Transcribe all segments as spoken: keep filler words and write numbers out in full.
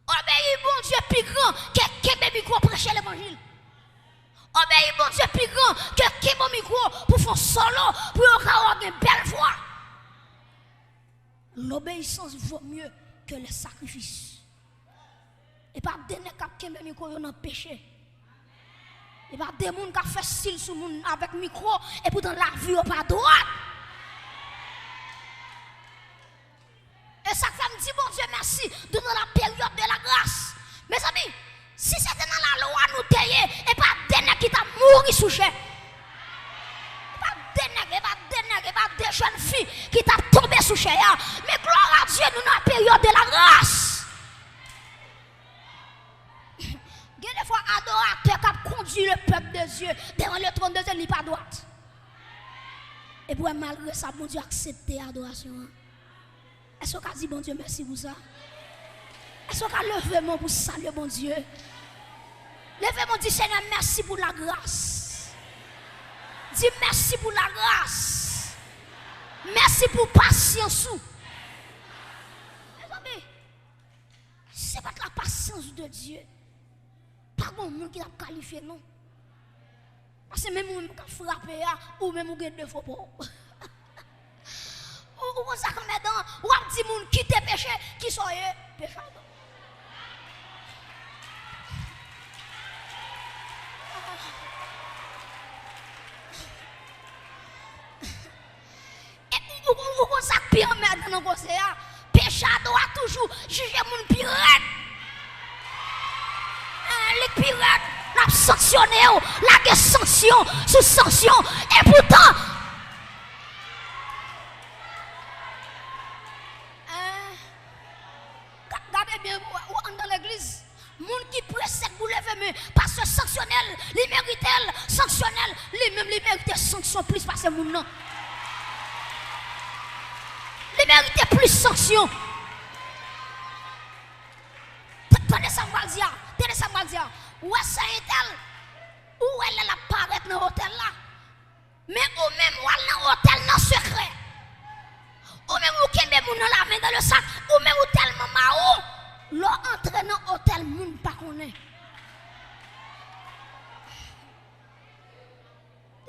Obeyi Bondye pi gran ke kenbe mikwo preche levanjil. Obeyi Bondye pi gran ke kenbe yon mikwo pou fè yon solo pou yo ka wè w gen bèl vwa. Lobeyisans vo mye ke lè sakrifis. E pa de nèg k ap kenbe mikwo yo nan peche. E pa de moun k ap fè stil sou moun avèk mikwo, epoutan lavi yo pa dwat. E sa k fè m di Bondye mèsi, nou nan la période de la grâce. Mezanmi, si se te nan lalwa nou te ye, e pa de nèg ki t ap mouri sou chè. E pa de nèg, e pa de nèg, e pa de jèn fi ki t ap tonbe sou chè a. Men glwa a Dye, nou nan période de la grâce. Gen de fwa adoratè k ap kondui le pèp de Dye devan le tròn de Dye, li pa dwat. Epi w wè malgre sa, Bondye aksepte adorasyon an. Èske w ka di Bondye mèsi pou sa? Èske w ka leve men w pou salye Bondye? Leve men w, di, Senyè, mèsi pou lagras. Di, mèsi pou lagras. Mèsi pou pasyans ou. Mezanmi, si se pa t la pasyans de Dye, pa gen moun ki t ap kalifye non. Paske menm ou menm k ap frape a, ou menm ou gen defo pa w. Ou, ou konn sa k anmèdan, w ap di moun kite peche, kisa w ye? Pechadò. E ou, ou, ou konn sa k pi anmèdan nan koze a? Pechadò a toujou jije moun pi rèd. Eh, li k pi rèd, l ap sanksyone w, lage sanksyon sou sanksyon. Epoutan, eh, ga-, gade byen, ou, ou anndan legliz. Moun ki prese pou leve men, pastè sanksyone l, li merite l, sanksyone l, li menm li merite sanksyon plis pase moun nan. Li merite plis sanksyon. T-, tande sa m pral di a, tande sa m pral di a. Ou wè sè entèl, ou wè lè l ap parèt nan otèl la. Men ou menm, w al nan otèl nan sekrè. Ou menm, ou kenbe moun nan la main dans le sac. Ou menm, ou tèlman mawon. Lè w antre nan otèl, moun pa konnen.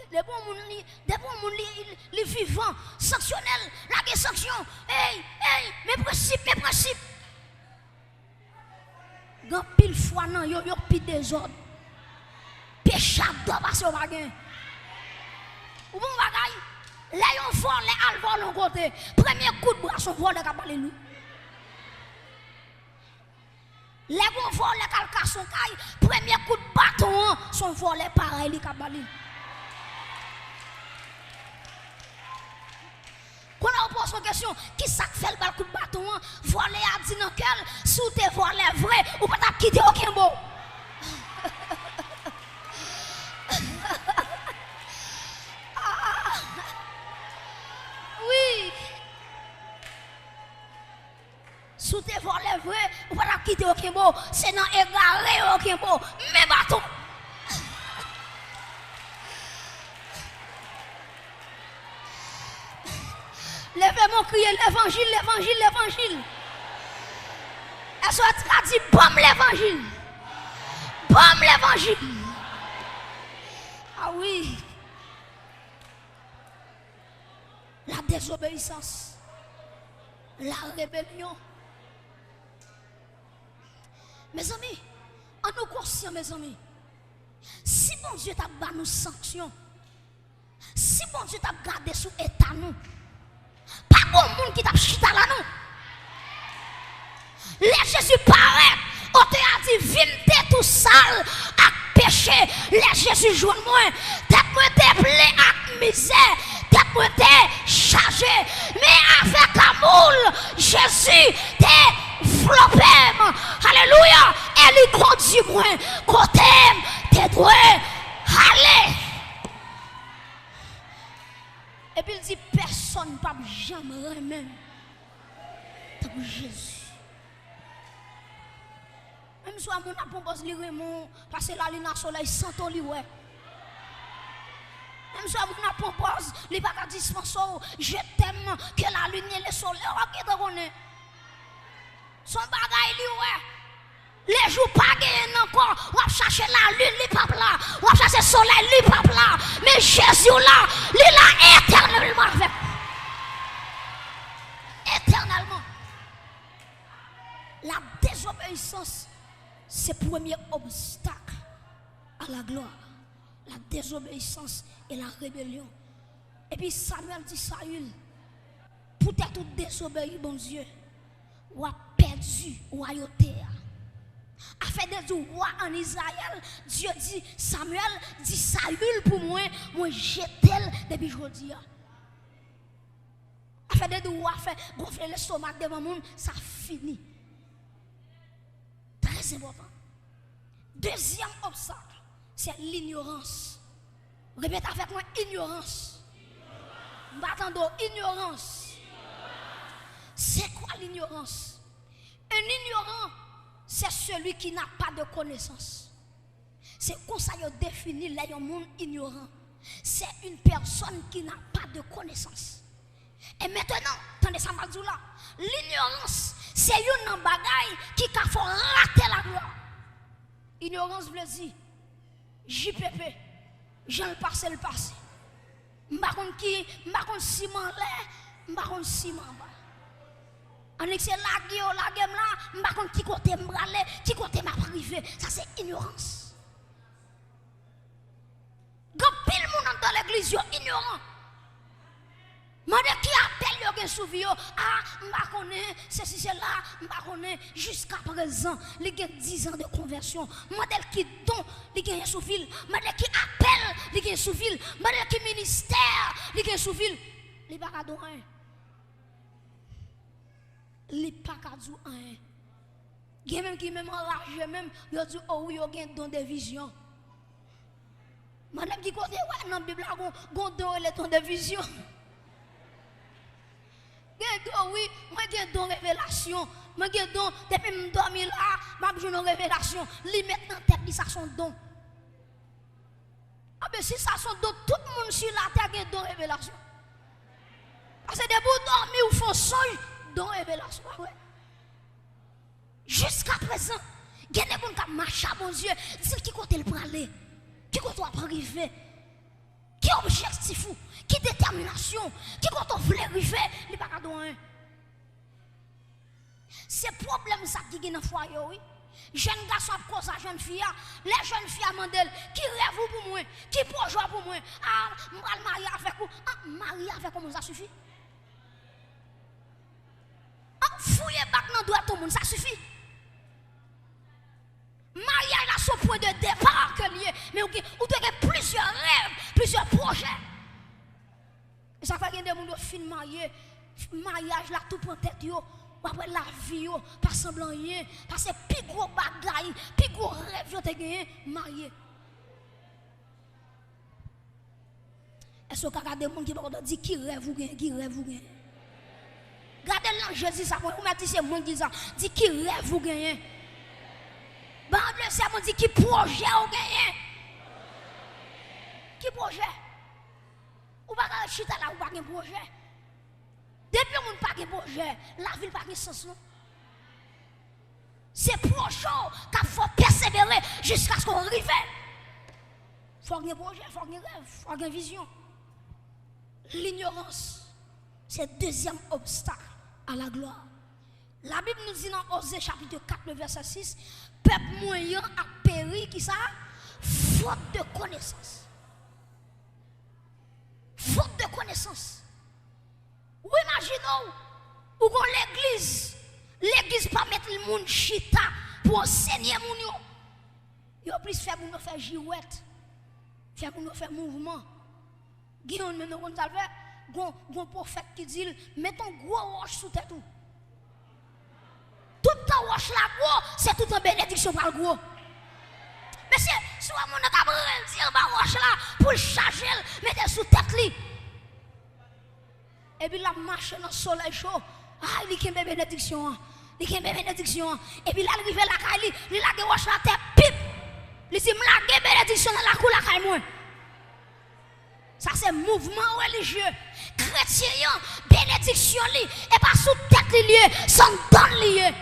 Depi yon moun li, depi yon moun li, li, li vivan, sanksyone l, lage sanksyon. Ey, ey, men prensip, men prensip. Gen anpil fwa nan yo, yo pi dezòd. Pechadò pase yo pa gen. Ou bon bagay, lè yon vòlè al vòlè yon kote, premye kout bra se yon vòlè k ap ba li l wi. Lè gon vòlè k al kase yon kay, premye kout baton an se yon vòlè parèy li k ap ba li l. Kounye a ou poze yon kesyon, kisa k fè l ba l kout baton an? Vòlè a di nan kè l, si w te vòlè vre, ou pa t ap kite yo kenbe w. Ah, wi. Si w te vòlè vre, ou pa t ap kite yo kenbe w. Se nan egare yo kenbe w. Men baton. Leve men w, kriye, levanjil, levanjil, levanjil. Èske w ka di, ban m levanjil? Ban m levanjil. Ah wi. La désobéissance, la rébellion. Mezanmi, ann nou konsyan, mezanmi. Si Bondye t ap ba nou sanksyon, si Bondye t ap gade sou eta nou, pa gon moun ki t ap chita la, non. Lè Jezi parèt, otè a di, vi m te tou sal ak peche. Lè Jezi jwenn mwen, tèt mwen te plen ak mizè, tèt mwen te chaje. Men avèk amou l, Jezi te vlope m. Alelouya! E li kondui mwen kote m te dwe ale. Epi l di, pèsonn p ap janm renmen m tankou Jezi. Menm si w wè moun ap pran pòz li renmen w, pase lalin ak solèy, santo li wè. Menm si w wè moun ap pran pòz, li pa ka dispanse w, je t'aime, que la lune et le soleil, w ap gentan konnen. Se yon bagay li wè. Lejou pa genyen ankò, w ap chache lalin, li p ap la. W ap chache solèy, li p ap la. Men Jezi w la, li la etènèlman avèk ou. Etènèlman. La désobéissance, se premye obstak à la gloire. La désobéissance et la rébellion. Epi Samuel di Sayil, poutèt ou dezobeyi Bondye, w ap pèdi wayote a. Afè de di wa ann Izrayèl, Dye di Samuel, di Sayil pou mwen, mwen jete l depi jodi a. Afè de di wa fè gonfle lestomak devan moun, sa fini. Trè enpòtan. Dezyèm obstak, se linyorans. Repete avèk mwen, inyorans. M pa tande w, inyorans. C'est quoi l'ignorance? Un ignorant, c'est celui qui n'a pas de connaissance. Se konsa yo defini lè yon moun inyoran. C'est une personne qui n'a pas de connaissance. E mentnan, tande sa m ap di w la. Linyorans se youn nan bagay ki ka fè w rate laglwa. Inyorans vle di J P P, jan l pase, l pase. M pa konn ki, m pa konn si m anlè, m pa konn si m anba. Annik se lage yo lage m la, m pa konn ki kote m prale, ki kote m ap rive. Sa se inyorans. Gen anpil moun anndan legliz yo inyoran. Mande ki apèl yo gen sou vi yo. A, m pa konnen, sesi sela, m pa konnen. Jiska prezan, li gen dizan de konvèsyon. Mande l ki don li genyen sou vi l. Mande l ki apèl li genyen sou vi l. Mande l ki ministè li genyen sou vi l. Li pa ka di w anyen. Li pa ka di w anyen. Gen menm ki menm anraje menm, yo di, o wi, yo gen don de vizyon. Mande m ki kote w wè nan Bib la gon, gon don rele don de vizyon. Gen don, wi, mwen gen don revelasyon. Mwen gen don, depi m dòmi la, m ap jwenn yon revelasyon. Li met nan tèt li sa se yon don. Anben, si sa se yon don, tout moun sou latè gen don revelasyon. Paske depi w dòmi, w fè yon sonj, don revelasyon, pa vre? Jiska prezan, gen de moun k ap mache a Bondye, di l ki kote l prale, ki kote w ap rive, ki objektif ou, ki detèminasyon, ki kote w vle rive, li pa ka di w anyen. Se pwoblèm sa ki gen nan fwaye yo, wi. Jèn gason ap koze a jèn fi a. Lè jèn fi a mande l, ki rèv ou pou mwen? Ki pwojè w pou mwen? A, m pral marye avèk ou. A, marye avèk yon moun, sa sifi? A, fouye bak nan dwèt yon moun, sa sifi? Maryaj la se yon pwen de depa ke l ye. Men ou gen, ou dwe gen plizyè rèv, plizyè pwojè. E sa fè gen de moun yo fin marye, maryaj la tou pran tèt yo, w ap wè lavi yo pa sanble anyen, paske pi gwo bagay, pi gwo rèv yo te genyen, marye. Èske w ka gade moun ki bò kote w, di ki rèv ou genyen, ki rèv ou genyen? Gade l nan je, di sa, mwen, ou mèt di se mwen ki di sa, di ki rèv ou genyen? Ban m leve men, di ki pwojè ou genyen? Ki pwojè? Ou pa ka ret chita la, ou pa gen pwojè. Depi yon moun pa gen pwojè, lavi l pa gen sans non. Se pwojè w k ap fè w pèsevere jiskaske w rive. Fò w gen pwojè, fò w gen rèv, fò w gen vizyon. Linyorans se dezyèm obstak a la glwa. Labib nou di nan Oze chapit kat, le vèsè sis, pèp mwen an ap peri, kisa? Fot de konesans. Fot de konesans. Ou imajine w, ou gon legliz, legliz pa met moun chita pou ansenye moun yo. Yo plis fè moun yo fè jiwèt, fè moun yo fè mouvman. Gen youn menm, nou konn sa l fè? Gon, gon pwofèt ki di l, met yon gwo wòch sou tèt ou. Toutan wòch la gwo, se toutan benediksyon pral gwo. Mesye, si w wè moun nan k ap redi anba wòch la pou l chaje l, mete l sou tèt li. Epi l ap mache nan solèy cho. Ay, li kenbe benediksyon an. Li kenbe benediksyon an. Epi lè l rive lakay li, li lage wòch la atè, pip! Li di, m lage benediksyon nan lakou lakay mwen. Sa se mouvman relijye. Kretyen an, benediksyon li, e pa sou tèt li l ye, se anndan l li ye.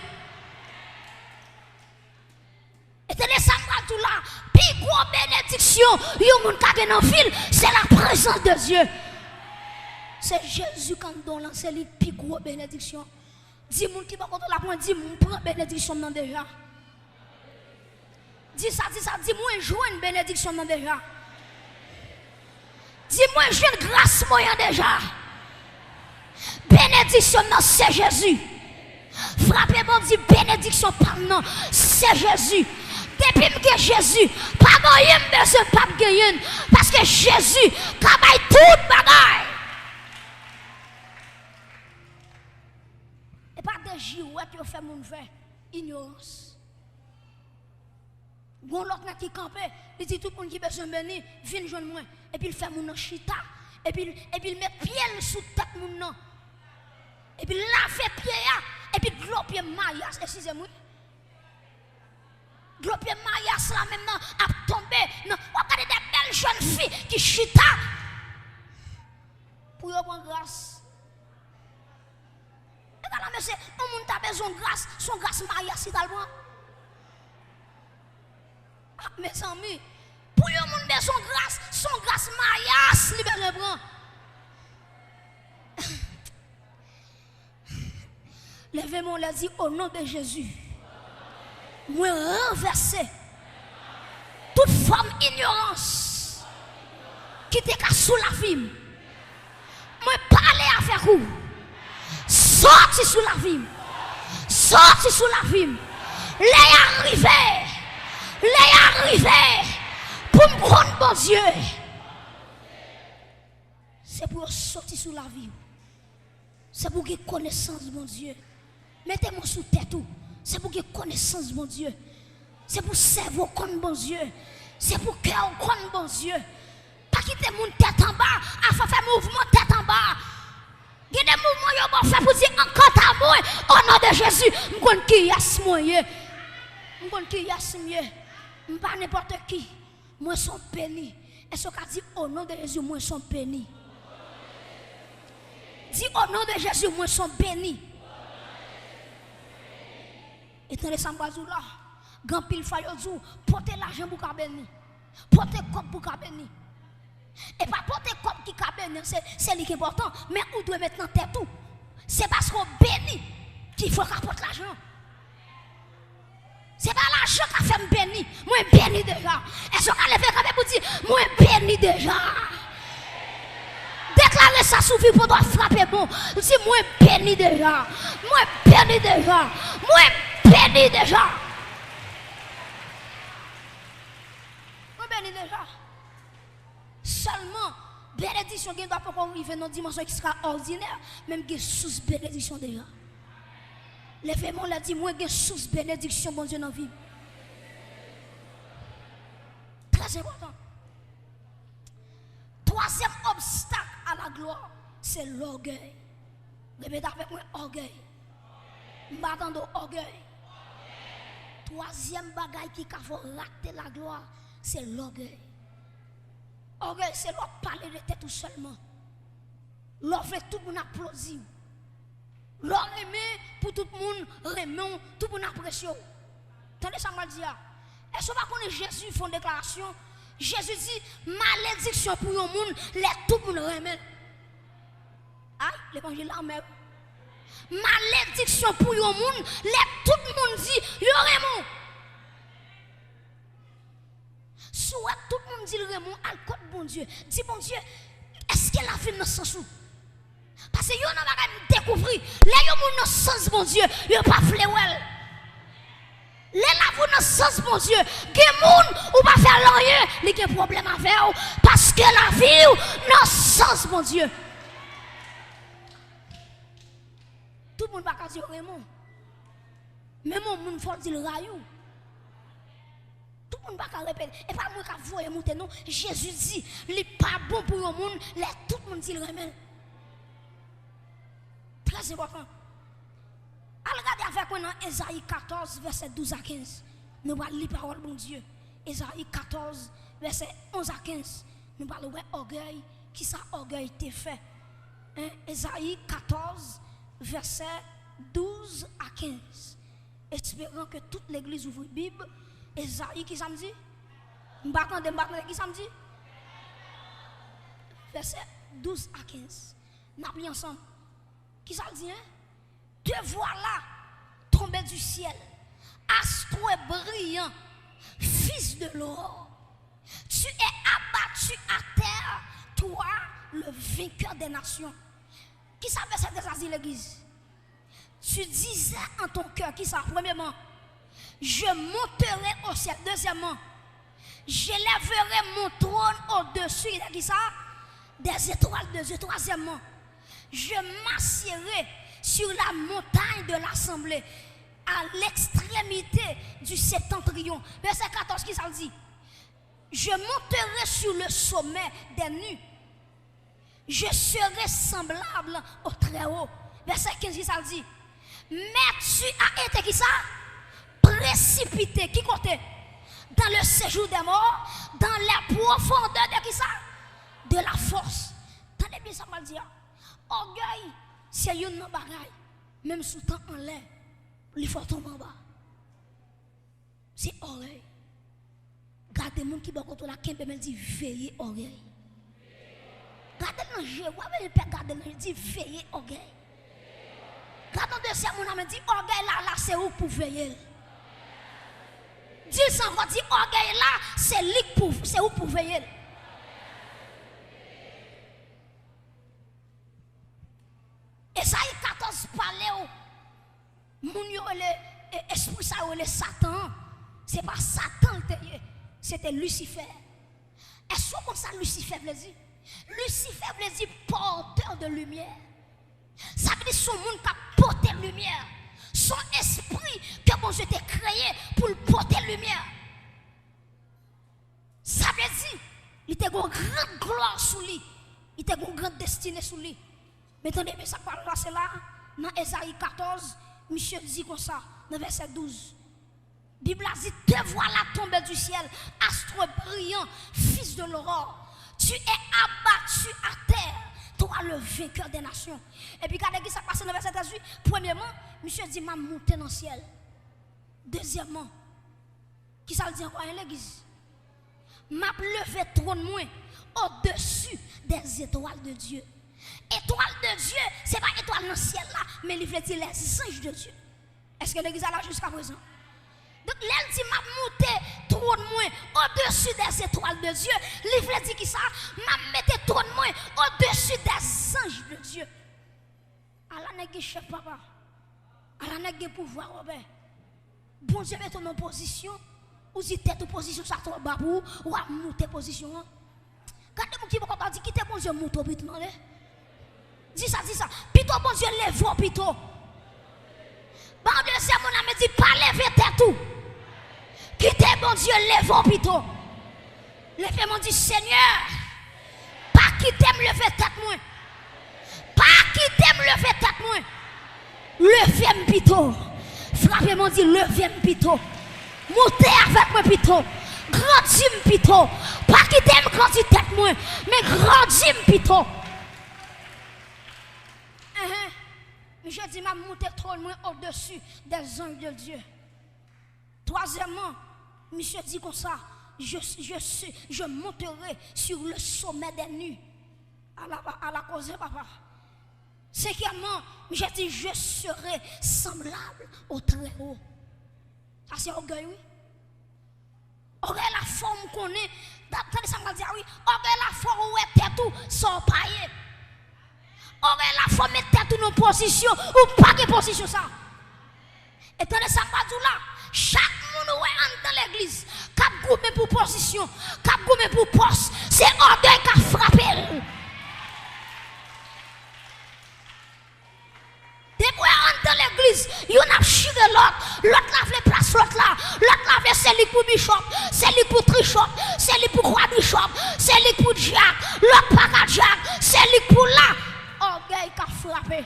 Gwo benediksyon yon moun ka gen nan vi l, se la prezans de Dye. Se Jezi k anndan w lan, se li pi gwo benediksyon. Di moun ki bò kote w la, mwen di, "M pran benediksyon m nan deja." Di sa, di sa, di, "Mwen jwenn benediksyon m nan deja." Di, "Mwen jwenn gras mwen an deja." Benediksyon m nan se Jezi. Frape bò, di, "Benediksyon pa m nan se Jezi." Depi m gen Jezi, pa gen anyen m bezwen p ap genyen l, paske Jezi ka bay tout bagay. E pa de jiwèt yo fè moun fè, inyorans. Gon lòt nèg ki kanpe, li di, "Tout moun ki bezwen beni, vin jwenn mwen." Epi l fè moun nan chita, epi l, epi l met pye l sou tèt moun nan. Epi l lave pye a, epi dlo pye mayas, eskize m wi. Dlo pye mayas la menm nan ap tonbe nan. W ap gade de bèl jèn fi ki chita pou yo pran gras. E pa la, mesye, yon moun ta bezwen gras, se yon gras mayas li t al pran. Ah, mezanmi, pou yon moun bezwen gras, se yon gras mayas li bezwen pran. Leve men w, lè di, "O non de Jezi, mwen ranvèse tout fòm inyorans ki te ka sou lavi m. Mwen pale avèk ou. Sòti sou lavi m. Sòti sou lavi m. Lè a rive. Lè a rive pou m konn Bondye." Se pou yo sòti sou lavi w. Se pou w gen konesans Bondye. Mete men w sou tèt ou. Se pou w gen konesans Bondye. Se pou sèvo w konn Bondye. Se pou kè w konn Bondye. Pa kite moun tèt anba a fè, fè mouvman tèt anba. Gen de mouvman yo ba w fè pou di, "An kanta mwen, o non de Jezi, m konn kiyès mwen ye. M konn kiyès m ye. M pa nenpòt ki." Mwen se yon beni. Èske w ka di, "O non de Jezi, mwen se yon beni"? Di, "O non de Jezi, mwen se yon beni." E tande sa m pral di w la. Gen anpil fwa yo di w, "Pote lajan pou w ka beni. Pote kòb pou w ka beni." E pa pote kòb ki ka beni, se, se li ki enpòtan. Men ou dwe met nan tèt ou, se paske w beni ki fè w ka pot lajan. Se pa lajan k ap fè m beni. Mwen beni deja. Èske w ka leve kanpe pou di, "Mwen beni deja"? Deklare sa sou vi w pandan w ap frape bon. Di, "Mwen beni deja. Mwen beni deja. Mwen beni deja." Mwen beni deja. Sèlman, benediksyon gen dwa poko rive nan dimansyon ekstraòdinè, men m gen sous benediksyon deja. Leve men w lè di, "Mwen gen sous benediksyon Bondye nan vi m." Trè enpòtan. Twazyèm obstak a la glwa, se lògèy. Repete avèk mwen, ògèy. M pa tande w, ògèy. Twazyèm bagay ki ka fè w rate laglwa, se lògèy. Ògèy se lè w ap pale de tèt ou sèlman. Lè w vle tout moun aplodi w. Lè w renmen pou tout moun renmen w, tout moun apresye w. Tande sa m pral di a. Èske w pa konnen Jezi fè yon deklarasyon? Jezi di, "Malediksyon pou yon moun lè tout moun renmen l." Ay, levanjil la anmè wi. Malediksyon pou yon moun lè tout moun di yo renmen w. Si w wè tout moun di l renmen w, al kot Bondye. Di, "Bondye, èske lavi m nan sans ou?" Paske youn nan bagay m dekouvri, lè yon moun nan sans Bondye, yo pa vle wè l. Lè lavi w nan sans Bondye, gen moun ou pa fè l anyen, li gen pwoblèm avè w, paske lavi w nan sans Bondye. Tout moun pa ka di yo renmen w. Menm yon moun fò w di l rayi w. Tout moun pa ka repete. E pa mwen k ap voye moute non. Jezi di, li pa bon pou yon moun lè tout moun di l renmen l. Trè enpòtan. Al gade avèk mwen nan Ezayi katòz, vèsè douz a kenz. Nou pral li pawòl Bondye. Ezayi katòz, vèsè onz a kenz. Nou pral wè ògèy, kisa ògèy te fè. Hein? Ezayi katòz, vèsè douz a kenz. Espérant que toute l'église ouvre Bib, Ezayi, kisa m di? M pa tande, m pa tande. Kisa m di? Vèsè douz a kenz. N ap li ansanm. Kisa l di, en? Te voilà tombé du ciel, astre brillant, fils de l'aurore. Tu es abattu à terre, toi, le vainqueur des nations. Kisa vèsè trèz la di legliz? Tu disais en ton cœur, kisa? Premyèman, je monterai au ciel. Dezyèmman, j'élèverai mon trône au-dessus de kisa? Des étoiles de Dieu. Twazyèmman, je m'assiérai sur la montagne de l'assemblée, à l'extrémité du septentrion. Vèsè katòz, kisa l di? Je monterai sur le sommet des nues. Je serai semblable au Très-Haut. Vèsè kenz, kisa l di? Mais tu as été, kisa? Précipité. Ki kote? Dans le séjour des morts, dans les profondeurs de kisa? De la fosse. Tande byen sa m pral di a. Ògèy, se youn nan bagay, menm si w t anlè, li fè w tonbe anba. Se ògèy. Gade moun ki bò kote w la, kenbe men l, di, veye ògèy. Gade l nan je, w ap veye pè, gade l nan je, di, veye ògèy. Gade yon dezyèm moun nan men, di, ògèy la, la, se ou k pou veye l. Di l sa ankò, di, ògèy la, se li k pou, se ou k pou veye l. Ezayi katòz pale w, moun yo rele, e, espri sa yo rele Satan an. Se pa Satan l te ye, se te Lisifè. Èske w konn sa Lisifè vle di? Lisifè vle di porteur de lumière. Sa vle di se yon moun k ap pote limyè. Se yon espri ke Bondye te kreye pou l pote limyè. Sa vle di, li te gen yon gran glwa sou li. Li te gen yon gran destine sou li. Men tande byen sa k pral pase la, nan Ezayi katòz, misye di konsa, nan vèsè douz. Bib la di, te voilà tombé du ciel, astre brillant, fils de l'aurore. Tu es abattu à terre, toi le vainqueur des nations. Epi gade ki sa k pase nan vèsè trèz, wi. Premyèman, misye di, m ap monte nan syèl. Dezyèmman, kisa l di ankò, en, legliz? M ap leve twòn mwen odesi dèzetwal de Dye. Etwal de Dye, se pa etwal nan syèl la, men li vle di lèzanj de Dye. Èske legliz la la jiskaprezan? Donk, lè l di, m ap monte twòn mwen odesi dèzetwal de Dye, li vle di kisa? M ap mete twòn mwen odesi dèzanj de Dye. Ala nèg gen chèf, papa. Ala nèg gen pouvwa, Wòbè. Bondye mete w nan pozisyon, ou di tèt ou pozisyon sa twò ba pou ou, w ap moute pozisyon an. Gade moun ki bò kote w la, di, kite Bondye moute w pito, tande. Di sa, di sa. Pito Bondye leve w pito. Ban yon dezyèm moun la, men di, pa leve tèt ou. Kite Bondye leve w pito. Leve men w, di, Senyè, pa kite m leve tèt mwen. Pa kite m leve tèt mwen. Leve m pito. Frape men w, di, leve m pito. Moute avèk mwen pito. Grandi m pito. Pa kite m grandi tèt mwen, men grandi m pito. Enhen. Misye di, m ap moute twòn mwen odesi dèzanj de Dye. Twazyèmman, misye di konsa, je, je, je monterai sur le sommet des nues. Ala, ala koze, papa. Senkyèmman, misye di, je serai semblable au Très-Haut. Sa se ògèy, wi. Ògèy la fè w konnen, ta-, tande sa m pral di a, wi. Ògèy la fè w wè tèt ou sa w pa ye. Ògèy la fè w met tèt ou nan pozisyon ou pa gen pozisyon sa. E tande sa m pral di w la, chak moun ou wè anndan legliz k ap goumen pou pozisyon, k ap goumen pou pòs, se ògèy k ap frape l. Depi w wè anndan legliz, youn ap chire lòt, lòt la vle plas lòt la, lòt la vle se li k pou bichòp, se li k pou trichòp, se li k pou kwadrichòp, se li k pou dyak, lòt pa ka dyak, se li k pou la. Ògèy k ap frape.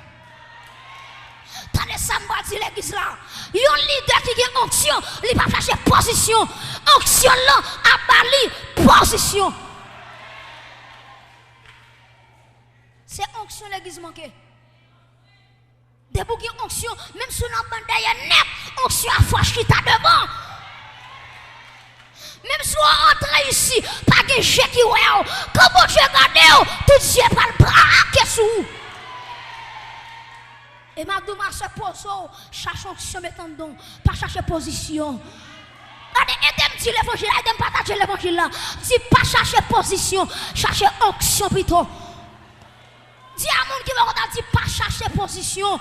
Tande sa m pral di legliz la. Yon lidè ki gen onksyon, li p ap chache pozisyon. Onksyon l lan ap ba li pozisyon. Se onksyon legliz manke. Depi w gen onksyon, menm si w nan ban dèyè nèt, onksyon a fè w chita devan. Menm si w antre reyisi, pa gen je ki wè w. Kan Bondye gade w, tout je pral brake sou ou. E m ap di w, ma sè, poze w, chache onksyon, met anndan w. Pa chache pozisyon. Gade, ede m di levanjil la, ede m pataje levanjil la. Di, pa chache pozisyon, chache onksyon pito. Di a moun ki bò kote a, di, pa chache pozisyon.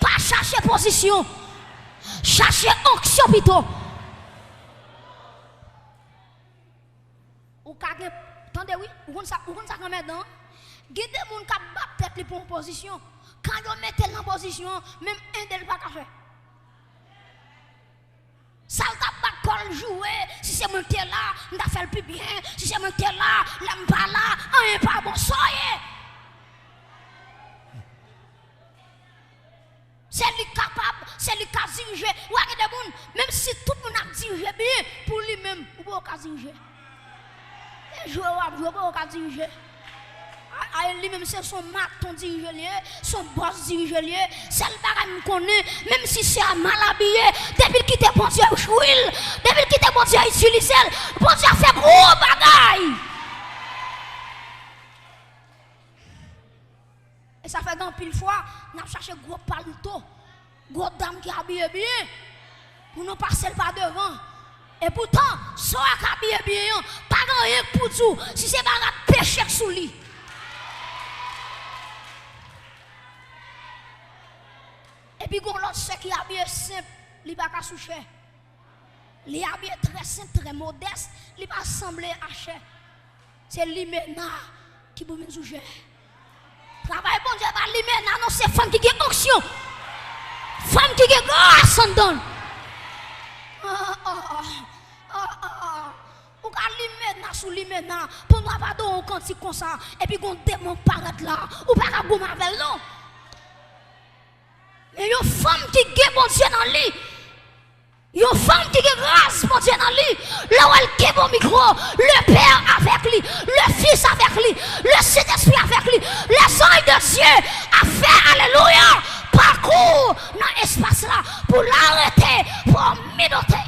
Pa chache pozisyon. Chache onksyon pito. Ou ka gen, tande wi, ou konn sa, ou konn sa k anmèdan an? Gen de moun k ap bat tèt li pou yon pozisyon. Kan yo mete l nan pozisyon an, menm ede l pa ka fè. Sa l t ap bat kò l joure, si se mwen k te la, m ta fè l pi byen, si se mwen k te la, lè m pa la, anyen pa bon, sa w ye? Se li k kapab, se li k ka dirije. Ou wè gen de moun, menm si tout moun ap dirije byen, pou li menm, ou poko ka dirije. E jwe w ap jwe, ou poko ka dirije. A, a, li menm se son maton dirije l ye, son bòs dirije l ye. Sèl bagay m konnen, menm si se a mal abiye, depi l kite Bondye jwi l, depi l kite Bondye itilize l, Bondye ap fè gwo bagay. E sa fè gen anpil fwa, n ap chache gwo palto, gwo dam ki abiye byen, pou nou pase l pa devan. Epoutan, sè w k abiye byen an, pa gen anyen k pou di w, si se pa rad peche k sou li. Epi gon lòt sè ki abiye senp, li pa ka sou chè. Li abiye trè senp, trè modès, li pa sanble a chè. Se limena ki pou vin sou chè. Travay Bondye pa limena non, se fanm ki gen onksyon. Fanm ki gen gras anndan l. Ah, ah, ah. Ah, ah, ah. Ou ka limena sou limena, pandan w ap adore yon kantik konsa, epi gon demon parèt la, ou pa ka goumen avè l non. Men yon fanm ki gen Bondye nan li, yon fanm ki gen gras Bondye nan li, lè w wè l kenbe yon mikwo, le Père avec lui, le Fils avec lui, le Saint-Esprit avec lui, les anges de Dieu ap fè alelouya, pakou nan espas la, pou l arete, pou w midote.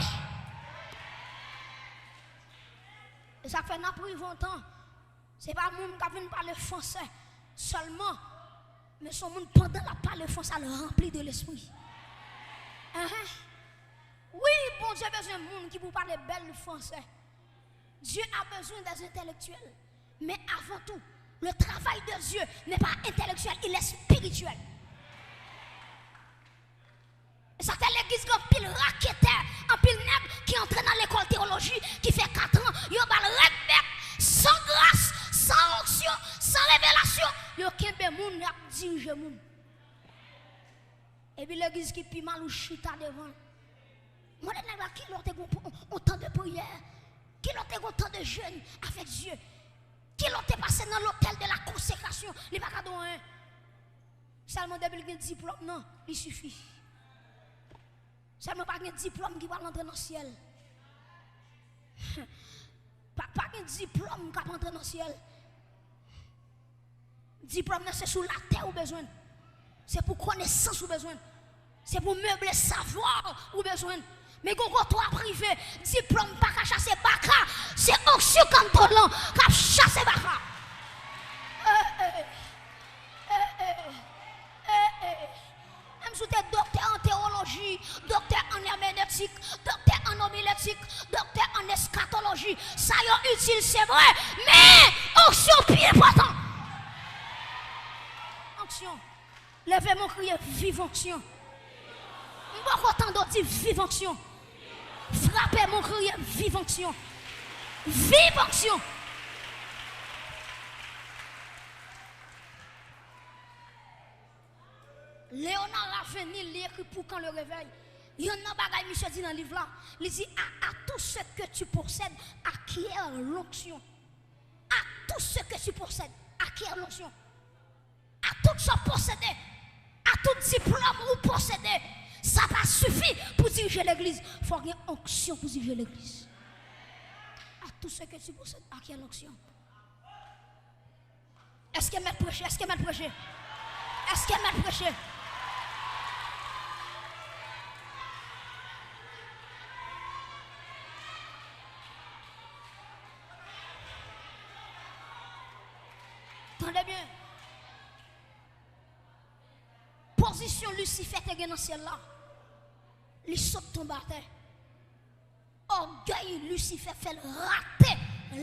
E sa k fè n ap rive yon tan, se pa moun k ap vin pale fransè sèlman, men se yon moun pandan l ap pale fransè, l ranpli de Lespri. Enhen. Wi, Bondye bezwen moun ki pou pale bèl fransè. Dieu a besoin des intellectuels. Mais avant tout, le travail de Dieu n'est pas intellectuel, il est spirituel. E sa fè legliz gen anpil raketè, anpil nèg ki antre nan lekòl teyoloji, ki fè katran, yo ba l rèd bèk, san gras, san onksyon, san revelasyon, yo kenbe moun, y ap dirije moun. Epi legliz ki pi mal ou chita devan l. Mande nèg la kilè w te gon, on, on tan de priyè, kilè w te gon tan de jèn avèk Dye, kilè w te pase nan l'autel de la consécration, li pa ka di w anyen. Sèlman depi l gen diplòm nan, li sifi. Sèlman pa gen diplòm ki pral antre nan syèl. Pa, pa gen diplòm k ap antre nan syèl. Diplòm nan se sou latè ou bezwen l. Se pou konesans ou bezwen l. Se pou meble savwa ou bezwen l. Men gon kote w ap rive, diplòm pa ka chase baka. Se onksyon kantolan k ap chase baka. Eh, eh, eh, eh, eh, eh, eh. Menm si w te doktè an tewoloji, doktè an èmenetik, doktè an omiletik, doktè an eskatoloji, sa yo itil, se vre, men onksyon pi enpòtan. Onksyon. Leve men w, kriye, viv onksyon. M poko tande w di, viv onksyon. Frape men w, kriye, viv onksyon. Viv onksyon. Léonard Ravenil, li ekri Pour quand le réveil. Youn nan bagay misye di nan liv la, li di, à, à tout ce que tu possèdes, acquiert l'onction. À tout ce que tu possèdes, acquiert l'onction. À tout sa w posede, à tout diplòm ou posede, sa pa sifi pou dirije legliz. Fò w gen onksyon pou dirije legliz. À tout ce que tu possèdes, acquiert l'onction. Èske mèt preche? Èske mèt preche? Èske mèt preche? Tande byen. Pozisyon Lisifè te gen nan syèl la, li sot tonbe atè. Ògèy Lisifè fè l rate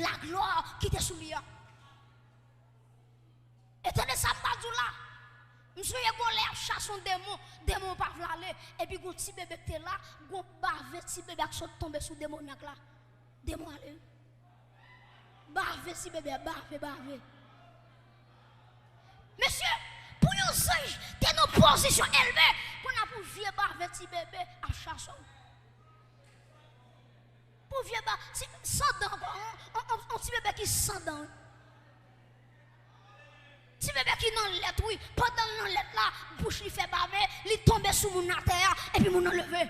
laglwa ki te sou li a. E tande sa m pral di w la. M sonje gon lè y ap chase yon demon, demon an pa vle ale. Epi gon ti bebe k te la, gon bave ti bebe a k sot tonbe sou demonyak la. Demon ale wi. Bave ti bebe a, bave, bave. Mesye, pou yon zanj te nan pozisyon elve, kounye a pou vye bave ti bebe ap chase w. Pou vye ba, ti, san dan ankò, on, on, on, on ti bebe ki san dan. Ti bebe ki nan lèt, wi. Pandan l nan lèt la, bouch li fè bave, li tonbe sou moun atè a, epi moun nan leve.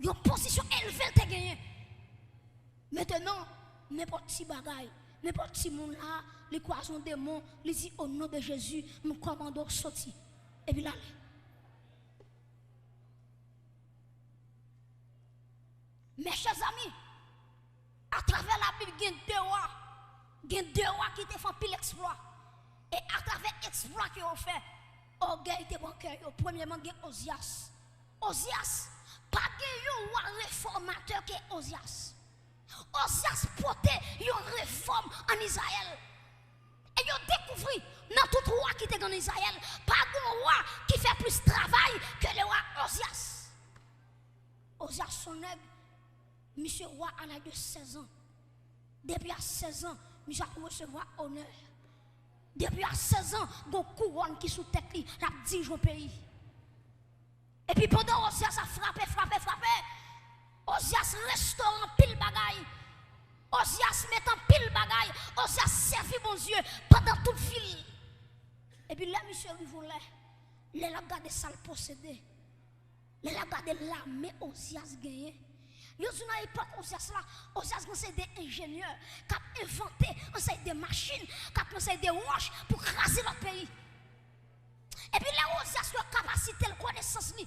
Yon pozisyon elve l te genyen. Mentenan, nenpòt ti bagay, nenpòt ti moun la, li kwaze yon demon, li di, "O non de Jezi, m kòmande w soti." Epi l ale. Mes chers amis, atravè Labib, gen de wa, gen de wa ki te fè anpil eksplwa. E atravè eksplwa ke yo fè, ògèy te pran kè yo. Premyèman, gen Ozyas. Ozyas, pa gen yon wa refòmatè ke Ozyas. Ozyas pote yon refòm ann Izrayèl. E yo dekouvri nan tout wa ki te gen ann Izrayèl, pa gen yon wa ki fè plis travay ke le wa Ozyas. Ozyas se yon nèg, misye wa a laj de sèz an. Depi a sèz an, misye ap resevwa onè. Depi a sèz an, gon kouwòn ki sou tèt li, l ap dirije yon peyi. Epi pandan Ozyas ap frape, frape, frape, Ozyas restore anpil bagay. Ozyas mete anpil bagay. Ozyas sèvi Bondye pandan tout vi l. Epi lè misye rive yon lè, lè l ap gade sa l posede, lè l ap gade lame Ozyas genyen, yo di nan epòk Ozyas la, Ozyas gen yon seri de enjenyè k ap envante yon seri de machin, k ap pran yon seri de wòch pou kraze lòt peyi. Epi lè Ozyas wè kapasite l, konesans li,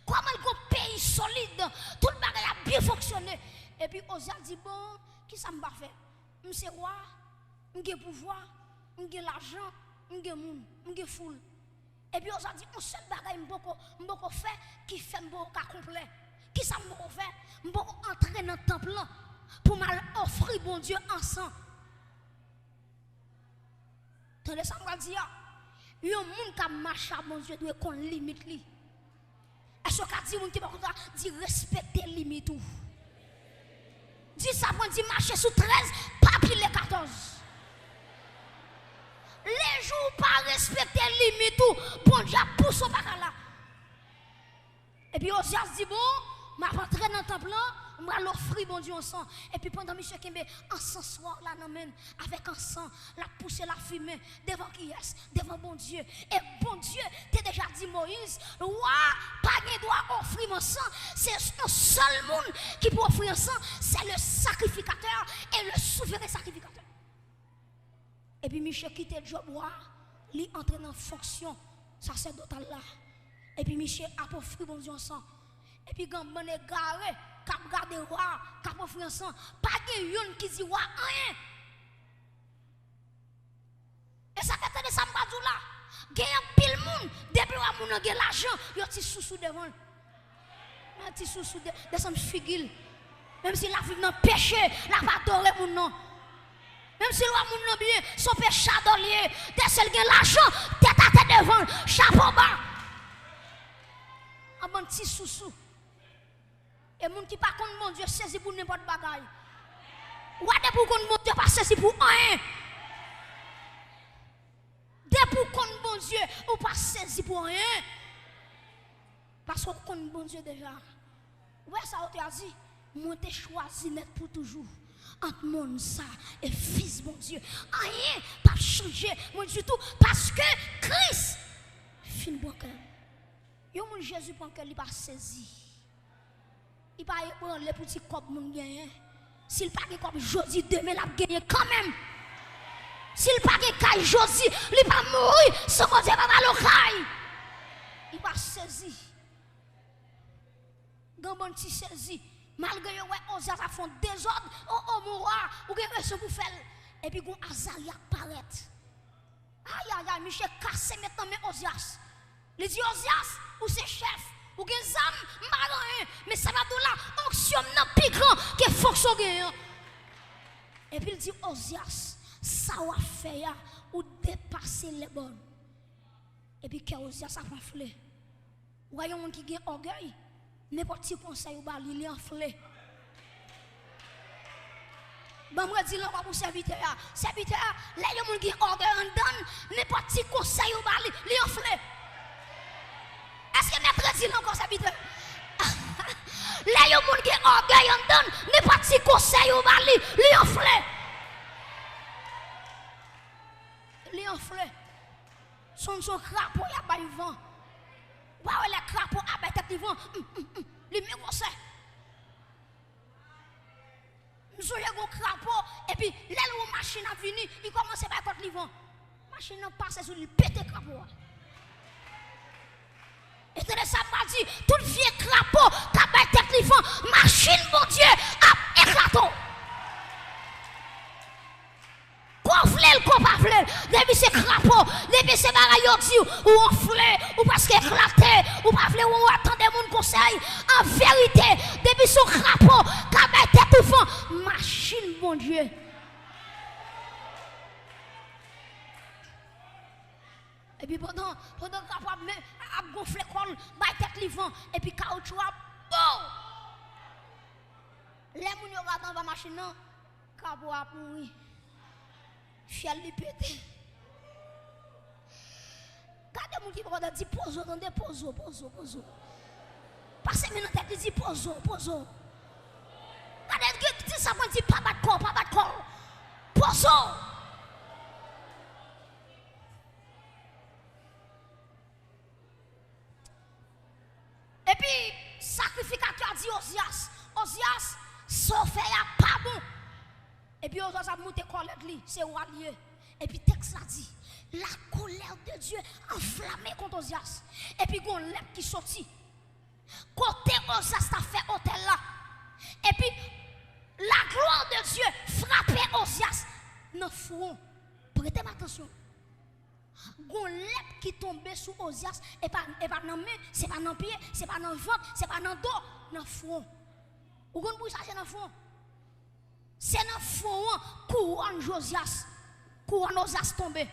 kòman l gon peyi solid, tout bagay ap byen fonksyone. Epi Ozyas di, "Bon, kisa m pa fè? M se wa, m gen pouvwa, m gen lajan, m gen moun, m gen foul." Epi Ozyas di, "Yon sèl bagay m poko, m poko fè ki fè m poko ka konplè. Kisa m poko fè? M poko antre nan tanp lan pou m al ofri Bondye ansan." Tande sa m pral di a. Yon moun k ap mache ak Bondye dwe konn limit li. Èske w ka di moun ki bò kote w la, di, "Respekte limit ou"? Di sa pou mwen, di, "Mache sou trèz, pa pile katòz." Lejou ou pa respekte limit ou, Bondye ap pouse w pa ka la. Epi Ozyas di, "Bon, m ap antre nan tanp lan, m pral ofri Bondye yon san." Epi pandan misye kenbe ansanswa la nan men l, avèk ansan, l ap pouse lafimen. Devan kiyès? Devan Bondye. E Bondye te deja di Moyiz, "Wa pa gen dwa ofri m ansan, se yon sèl moun ki pou ofri ansan, c'est le sacrificateur et le souverain sacrificateur." Epi misye kite djòb wa, li antre nan fonksyon sasèdotal la. Epi misye ap ofri Bondye ansan. Epi gen bann egare k ap gade wa, k ap ofri ansan. Pa gen youn ki di wa anyen. E sa fè, tande sa m pral di w la. Gen anpil moun, depi w wè moun nan gen lajan, yo ti sousou devan l. Yon ti sousou de, desann figi l. Menm si l ap viv nan peche, l ap adore moun nan. Menm si l wè moun nan byen, se yon pechadò l ye. Dèsèl gen lajan, tèt atè devan l, chapo ba. Yon bann ti sousou. E moun ki pa konn Bondye sezi pou nenpòt bagay. Ou wè depi w konn Bondye, pa sezi pou anyen. Depi w konn Bondye, ou pa sezi pou anyen. Paske w konn Bondye deja. Ou wè sa yo te a di? Mwen te chwazi nèt pou toujou ant monn sa e fis Bondye. Anyen p ap chanje mwen ditou, paske Kris fin pran kè m. Yon moun Jezi pran kè li pa sezi. Li pa ebranle pou ti kòb moun genyen. Si l pa gen kòb jodi, demen l ap genyen kanmenm. Si l pa gen kay jodi, li pa mouri san Bondye pa ba l yon kay. Li pa sezi. Gen bann ti sezi. Malgre yo wè Ozyas ap fè yon dezòd, o, o, mon wa, ou gen rezon pou fè l. Epi gon Azarya k parèt. Ayayay, misye kase met nan men Ozyas. Li di, Ozyas, ou se chèf, ou gen zam, m pa gen anyen. Men sa m ap di w la, onksyon m nan pi gran ke fonksyon w genyen an. Epi l di, Ozyas, sa w ap fè a, ou depase lèbòn. Epi kè Ozyas ap anfle. Ou wè yon moun ki gen ògèy, nenpòt ti konsèy ou ba li, li anfle. Ban m redi l ankò pou sèvitè a. Sèvitè a, lè yon moun gen ògèy anndan l, nenpòt ti konsèy ou ba li, li anfle. Èske m mèt redi l ankò, sèvitè? Lè yon moun gen ògèy anndan l, nenpòt ti konsèy ou ba li, li anfle. Li anfle. Se yon, se yon krapo y ap bay van. Ou pa wè lè krapo ap bay tèt li van, mm, mm, mm, li men gwosè. M sonje gon krapo, epi lè l wè yon machin ap vini, li kòmanse bay kòt li van. Machin nan pase sou li, li pete krapo a. E tande sa m pral di, tout vye krapo k ap bay tèt li van, machin Bondye ap eklate w. Ko vle l, ko pa vle l, depi se krapo, depi se bagay yo di w, ou anfle, ou prèske eklate, ou pa vle wè, tande moun konsèy. An verite, depi se yon krapo k ap bay tèt ou van, machin Bondye. Epi pandan, pandan krapo ap, men, ap gonfle kò l, bay tèt li van, epi kawoutchou a, bow! Lè moun yo gade anba machin nan, krapo a ap mouri. Fyèl li pete. Gade moun ki bò kote, di pozo, tande, pozo, pozo, pozo. Pase men nan tèt li, di pozo, pozo. Gade, di sa, mwen di pa bat kò, pa bat kò. Pozo. Epi sakrifikatè a di Ozyas, Ozyas, sa w fè a pa bon. Epi Ozyas ap moute kòlèt li, se wa l ye. Epi tèks la di, la colère de Dieu enflammée contre Ozyas. Epi gon lèp ki soti kote Ozyas t ap fè otèl la. Epi la gloire de Dieu frape Ozyas nan fwon. Prete m atansyon. Gon lèp ki tonbe sou Ozyas, e pa, e pa nan men, se pa nan pye, se pa nan vant, se pa nan do, nan fwon. Ou konn pou sa se nan fwon? Se nan fwon an kouwòn Jozyas, kouwòn Ozyas tonbe.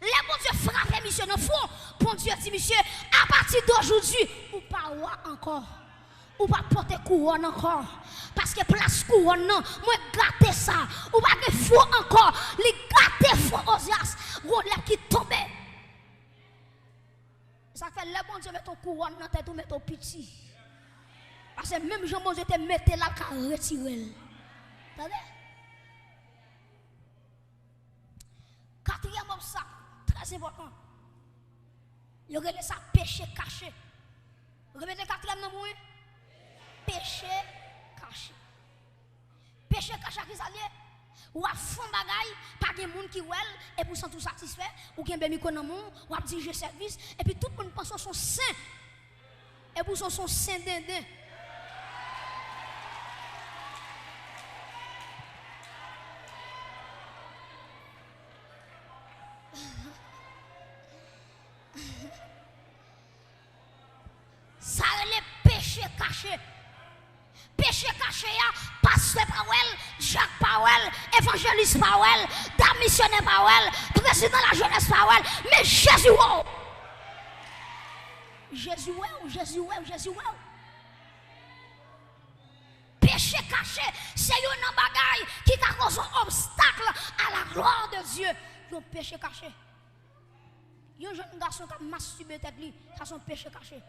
Lè Bondye frape misye nan fwon, Bondye di misye, apati dojodi, ou pa wa ankò. Ou p ap pote kouwòn ankò. Paske plas kouwòn nan, mwen gate sa. Ou pa gen fwon ankò. Li gate fwon Ozyas. Gon lèp ki tonbe. Sa k fè lè Bondye mete yon kouwòn nan tèt ou, mete w piti. Paske menm jan Bondye te mete l, l ka retire l. Tande? Katriyèm obstak, trè enpòtan. Yo rele sa peche kache. Repete katriyèm nan pou mwen. Peche kache. Peche kache a ki sa l ye? W ap fè yon bagay, pa gen moun ki wè l, epi w santi w satisfè, ou kenbe mikwo nan men w, w ap dirije sèvis, epi tout moun panse w se yon sen. Epi w se yon sen denden. Sa rele peche kache. Peche kache a, pastè pa wè l, dyak pa wè l, evanjelis pa wè l, dam misyonè pa wè l, prezidan lajenès pa wè l, men Jezi wè w. Jezi wè w, Jezi wè w, Jezi wè w. Peche kache, se youn nan bagay ki ka koze yon obstak à la gloire de Dieu. Yon peche kache. Yon jèn gason k ap mastibe tèt li, sa se yon peche kache.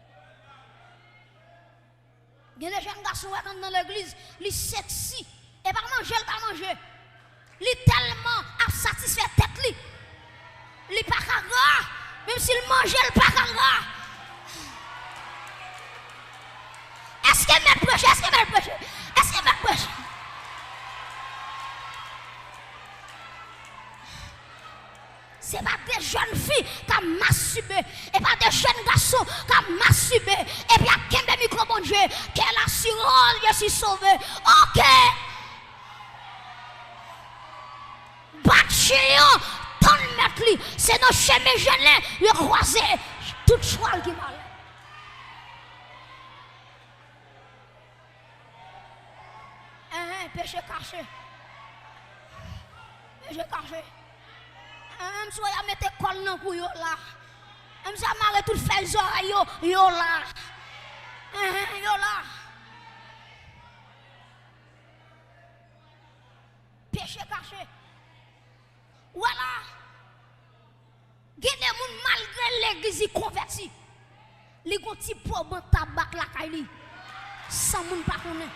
Gen de jèn gason wè nan, nan legliz, li seksi. E pa manje l pa manje. Li tèlman ap satisfè tèt li. Li pa ka gra. Menm si l manje, l pa ka gra. Èske m mèt preche? Èske m mèt preche? Èske m mèt preche? Se pa de jèn fi k ap mastibe, e pa de jèn gason k ap mastibe, epi ap kenbe mikwo Bondye, que la sirole Jezi sove. Oke. Bat chen an, tann mèt li. Se nan chemen Jèlen yo kwaze tout chwal ki malè. Enhen, peche kache. Peche kache. Enhen, m sou y a mete kòl nan kou yo la. Enhen, m sou y a mare tout fèy zòrèy yo, yo la. Enhen, yo la. Peche kache. Ou wè la, gen de moun malgre legliz li konvèti, li gon ti po ban tabak lakay li, san moun pa konnen.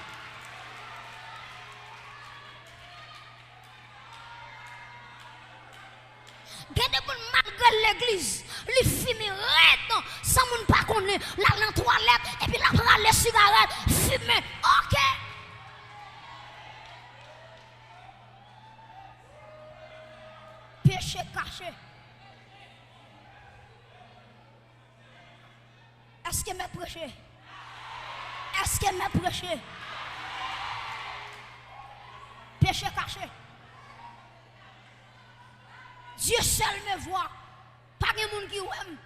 Gen de moun malgre legliz, li fimen rèd, san moun pa konnen, l al nan twalèt, epi l ap rale sigarèt, fimen. Oke. Peche kache. Èske m ap preche? Èske m ap preche? Peche kache. Dieu seul me voit. Pa gen moun ki wè m.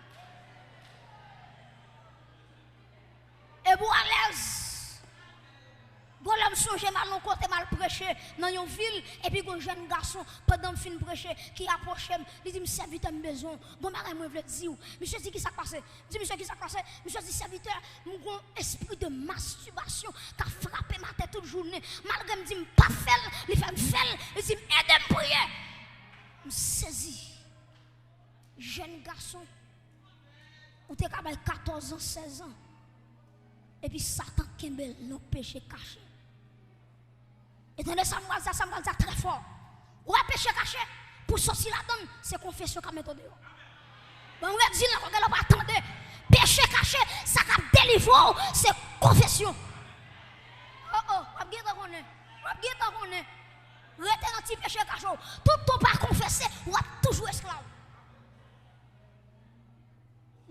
E pou alèz. Gon lè m sonje m al yon kote, m al preche nan yon vil, epi gon jèn gason, pandan m fin preche, ki apwoche m, li di m, "Sèvitè, m bezwen w. Gon bagay mwen vle di w." Misye di, "Ki sa k pase?" M di, "Misye, ki sa k pase?" Misye di, "Sèvitè, m gon espri de mastibasyon k ap frape m atè tout jounen. Malgre m di m p ap fè l, li fè m fè l." Li di m, "Ede m priye." M sezi. Jèn gason, ou te ka bay katòz an, sèz an. Epi Satan kenbe l nan peche kache. E tande sa m pral di a, sa m pral di a trè fò. Ou wè peche kache, pou sòti ladan l, se konfesyon k ap mete w deyò. Bon, m redi l ankò, gen lè w pa tande. Peche kache, sa k ap delivre w, se konfesyon. Oh, oh, w ap gentan konnen. W ap gentan konnen. Rete nan ti peche kache w. Toutan w pa konfese, w ap toujou esklav.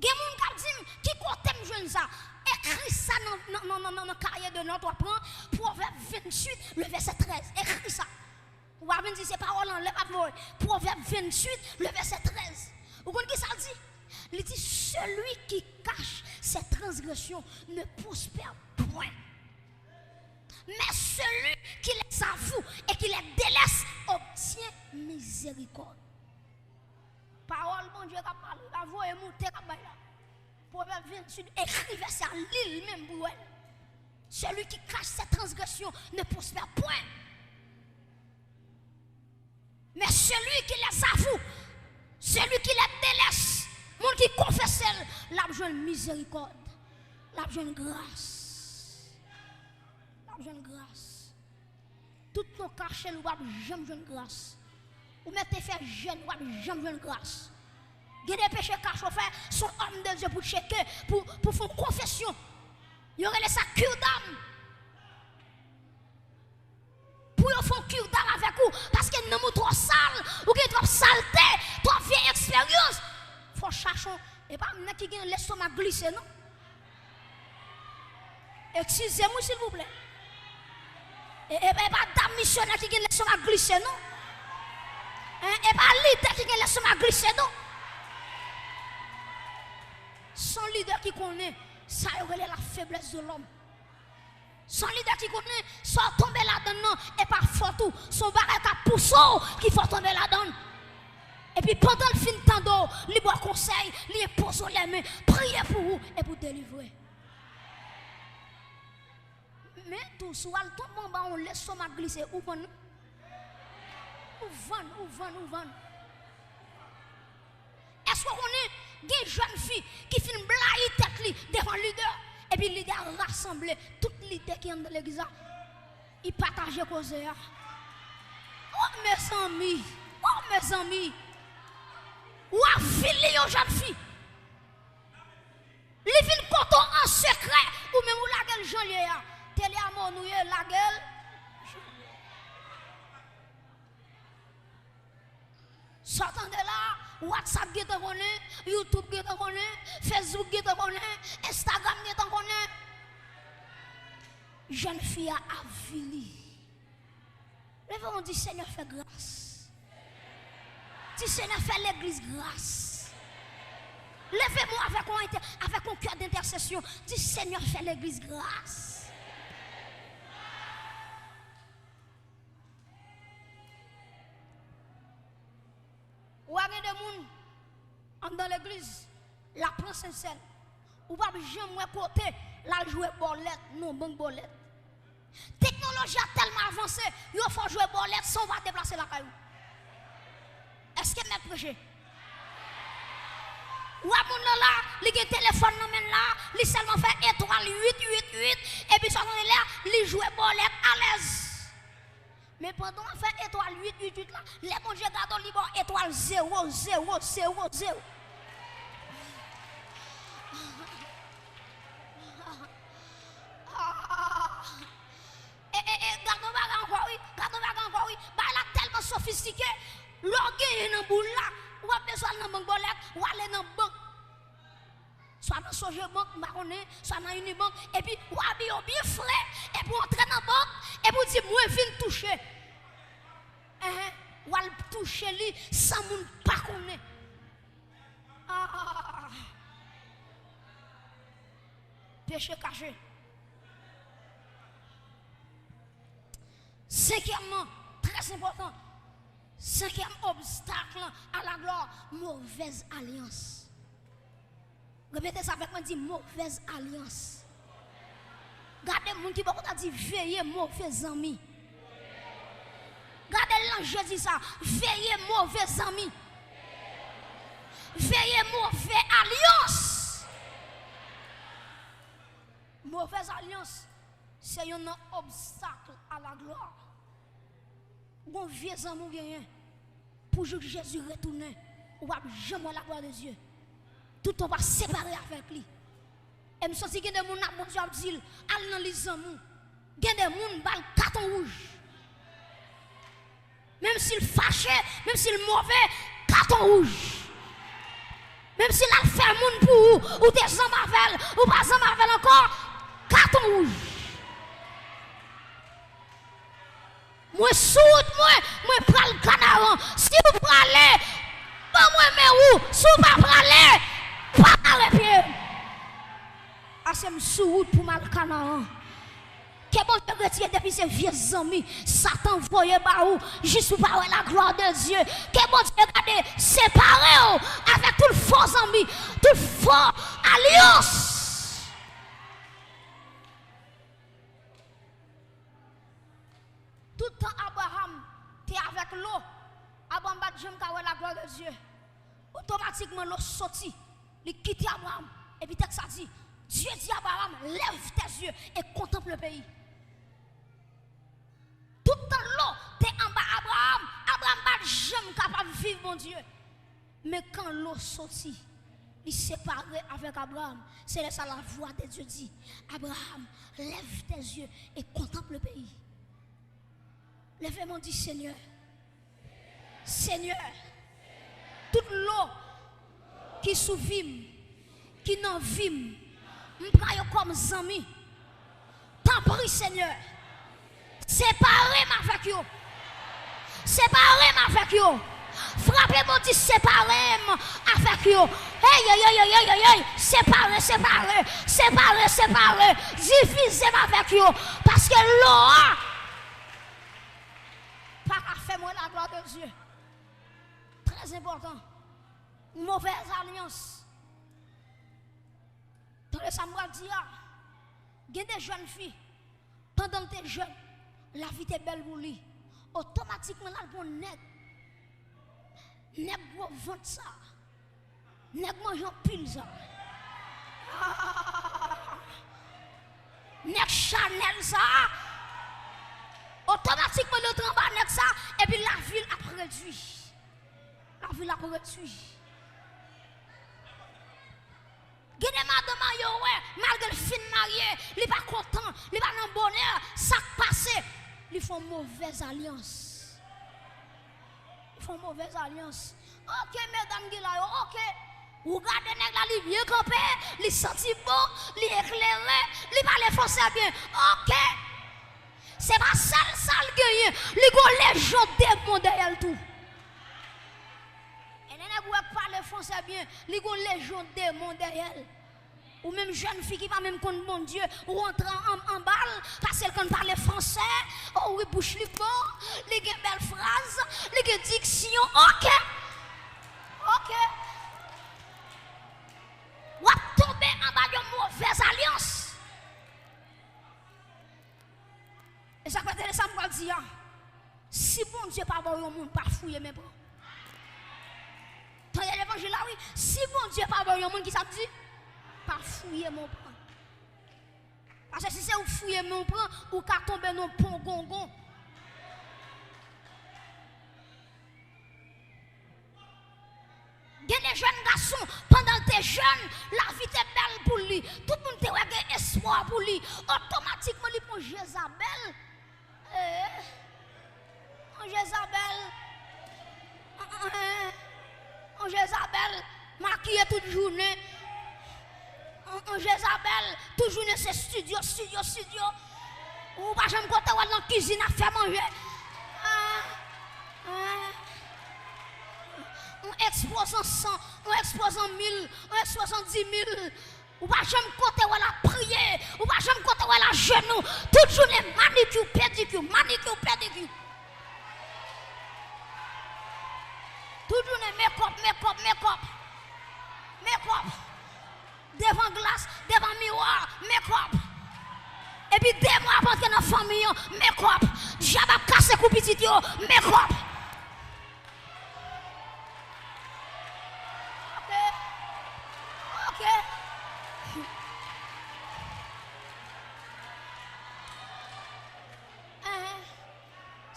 Gen moun k ap di m, "Ki kote m jwenn sa?" Ekri sa nan, nan, nan, nan, nan, nan kaye de nòt w ap pran, Pwovèb venntuit, le vèsè trèz. Ekri sa. Ou pa vin di se pawòl anlè m ap voye. Pwovèb venntuit, le vèsè trèz. Ou konn ki sa l di? Li di, "Celui qui cache ses transgressions ne prospère point, mais celui qui les avoue et qui les délaisse obtient miséricorde." Pawòl Bondye k ap pale, pa voye moute k ap bay la. Pwovèb venntuit, ekri vèsè a, li l menm pou w wè l. "Celui qui cache ses transgressions ne prospère point, mais celui qui les avoue, celui qui les délaisse," moun ki konfese l, l ap jwenn mizerikòd, l ap jwenn gras. L ap jwenn gras. Toutan w kache l, ou p ap janm jwenn gras. Ou mèt te fè jèn, ou p ap janm jwenn gras. Gen de peche kache w fè, se yon òm de Dye pou tcheke, pou, pou fè yon konfesyon. Yo rele sa cure d'âme. Pou yo fè yon cure d'âme avèk ou, paske nanm ou twò sal, ou gen twòp salte, twòp vye eksperyans. Fò w chache yon, e pa m nan ki gen lestomak glise, non. Eskize m, wi, silvouplè. E, e, e pa dam misyonè ki gen lestomak glise, non. Hein? E pa lidè ki gen lestomak glise, non. Se yon lidè ki konnen sa yo rele la faiblesse de l'homme. Se yon lidè ki konnen sa w tonbe ladan l nan, e pa fòt ou. Se yon bagay k ap pouse w ki fè w tonbe ladan l. Epi pandan l fin tande w, li ba w konsèy, li enpoze w lèmen, priye pou ou, epi w delivre. Men tou, si w al tonbe anba yon lestomak glise, ou vann, ou vann, ou vann, ou vann. Èske w konnen gen jèn fi ki fin blayi tèt li devan lidè, epi lidè a rasanble tout lidè ki anndan legliz la, li pataje koze a? Oh, mezanmi! Oh, mezanmi! W avili yon jèn fi. Li vin kote w an sekrè, ou menm ou lage l jan l ye a. Tele a mòn ou ye, lage l. Sa w tande la, WhatsApp gentan konnen, YouTube gentan konnen, Facebook gentan konnen, Instagram gentan konnen. Jèn fi a avili. Leve men w, di, Senyè, fè gras. Di, Senyè, fè legliz gras. Leve men w avèk yon entè-, avèk yon kè dentèsesyon. Di, Senyè, fè legliz gras. Ou a gen de moun anndan legliz, l ap pran sentsèn. Ou p ap janm wè kote l al jwe bòlèt, non, bank bòlèt. Teknoloji a tèlman avanse, yo fè w jwe bòlèt san w pa deplase lakay ou. Èske m mèt preche? Ou wè moun nan la, li gen telefòn nan men l la, li sèlman fè etwal uit uit uit, epi sa w tande lè a, li jwe bòlèt alèz. Men pandan w ap fè etwal uit uit uit la, lè Bondye gade w, li ba w etwal zewo zewo zewo zewo. E, e, e, gade yon bagay ankò wi, gade yon bagay ankò wi. Bagay la tèlman sofistike, lè w genyen nan boul la, ou pa bezwen al nan bank bòlèt, ou ale nan bank. Swa nan Sogebank, m pa konnen, swa nan Unibank, epi w abiye w byen fre, epi w antre nan bank, epi w di, "Mwen vin touche." Enhen, w al touche li san moun pa konnen. Ah! Peche kache. Senkyèmman, trè enpòtan, senkyèm obstak a la glwa, movèz alyans. Repete sa avèk mwen, di, movèz alyans. Gade moun ki bò kote a, di, veye move zanmi. Gade l nan je, di sa, veye move zanmi. Veye move alyans. Movèz alyans se youn nan obstak a la glwa. Gon vye zanmi w genyen, pou jouk Jezi retounen, ou p ap janm wè laglwa de Dye. Toutan w pa separe avèk li. E m santi gen de moun la, Bondye ap di l, al nan lis zanmi w. Gen de moun, ba l katon wouj. Menm si l fache, menm si l move, katon wouj. Menm si l al fè moun pou ou, ou te zanmi avè l, ou pa zanmi avè l ankò, katon wouj. Mwen sou wout mwen, mwen pral Kanaran. Si w prale, ban mwen men ou. Si w pa prale, pa mare pye m. Ase m sou wout pou m al Kanaran. Ke Bondye retire depi se vye zanmi Satan voye ba ou, jis ou pa wè laglwa de Dye. Ke Bondye gade separe w avèk tout fo zanmi, tout fo alyans. Tout tan Abraram te avèk Lo, Abraram pa t janm ka wè laglwa de Dye. Otomatikman, Lo soti, li kite Abraram. Epi tèks la di, Dye di Abraram, lève tes yeux et contemple le pays. Tout tan Lo te anba Abraram, Abraram pa t janm kapab viv Bondye. Men kan Lo soti, li separe avèk Abraram. Se lè sa lavwa de Dye di, Abraram, lève tes yeux et contemple le pays. Leve men w, di, Senyè, Senyè, tout Lo ki sou vi m, ki nan vi m, m pran yo kòm zanmi. Tanpri, Senyè, separe m avèk yo. Separe m avèk yo. Frape men w, di, separe m avèk yo. Ey, ey, ey, ey, ey, ey, ey. Separe, separe, separe, separe. Divize m avèk yo. Paske Lo a pa ka fè m wè laglwa de Dye. Trè enpòtan. Movèz alyans. Tande sa m pral di a. Gen de jèn fi, pandan l te jèn, lavi te bèl pou li. Otomatikman, l al pran nèg. Nèg gwo vant sa. Nèg manje anpil sa. Ah! Nèg Chanel sa. Otomatikman, l antre anba nèg sa, epi lavi l ap redui. Lavi l ap redui. Gen de madanm a yo wè, malgre l fin marye, li pa kontan, li pa nan bonè, sa k pase? Li fè yon movèz alyans. Li fè yon movèz alyans. Oke, medam ki la yo, oke. Ou gade nèg la, li byen kanpe, li santi bon, li eklere, li pale fransè byen. Oke. Se pa sèl sa l genyen, li gon lejyon demon dèyè l tou. E nèg ou wè k pale fransè byen, li gon lejyon demon dèyè l. Ou menm jèn fi ki pa menm konn Bondye, ou antre an, anba l, paske l konn pale fransè. O wi, bouch li bon, li gen bèl fraz, li gen diksyon. Oke. Oke. W ap tonbe anba yon movèz alyans. E sa k fè tande sa m pral di a. Si Bondye pa ba w yon moun, pa fouye men pran. Tande levanjil la wi. Si Bondye pa ba w yon moun, ki sa m di? Pa fouye men pran. Paske si se ou k fouye men w pran, ou ka tonbe nan pon gongon. Gen de jèn gason, pandan l te jèn, lavi te bèl pou li. Tout moun te wè gen espwa pou li. Otomatikman, li pran Jezabèl. Eh, pran Jezabèl. Eh, eh, eh. Pran Jezabèl, makiye tout jounen. An, an Jezabèl, tout jounen se estidyo, estidyo, estidyo. Ou pa janm kote w al nan kizin ap fè manje. Ah, ah. Yon eksplozan san, yon eksplozan mil, yon eksplozan di mil. Ou pa janm kote w al ap priye, ou pa janm kote w al ajenou. Tout jounen manikir, pedikir, manikir, pedikir. Tout jounen mekòp, mekòp, mekòp. Mekòp. Devan glas, devan miwa, mekòp. Epi demon ap antre nan fanmi an, mekòp. Dyab ap kase kou pitit yo, mekòp. Oke. Oke. Enhen.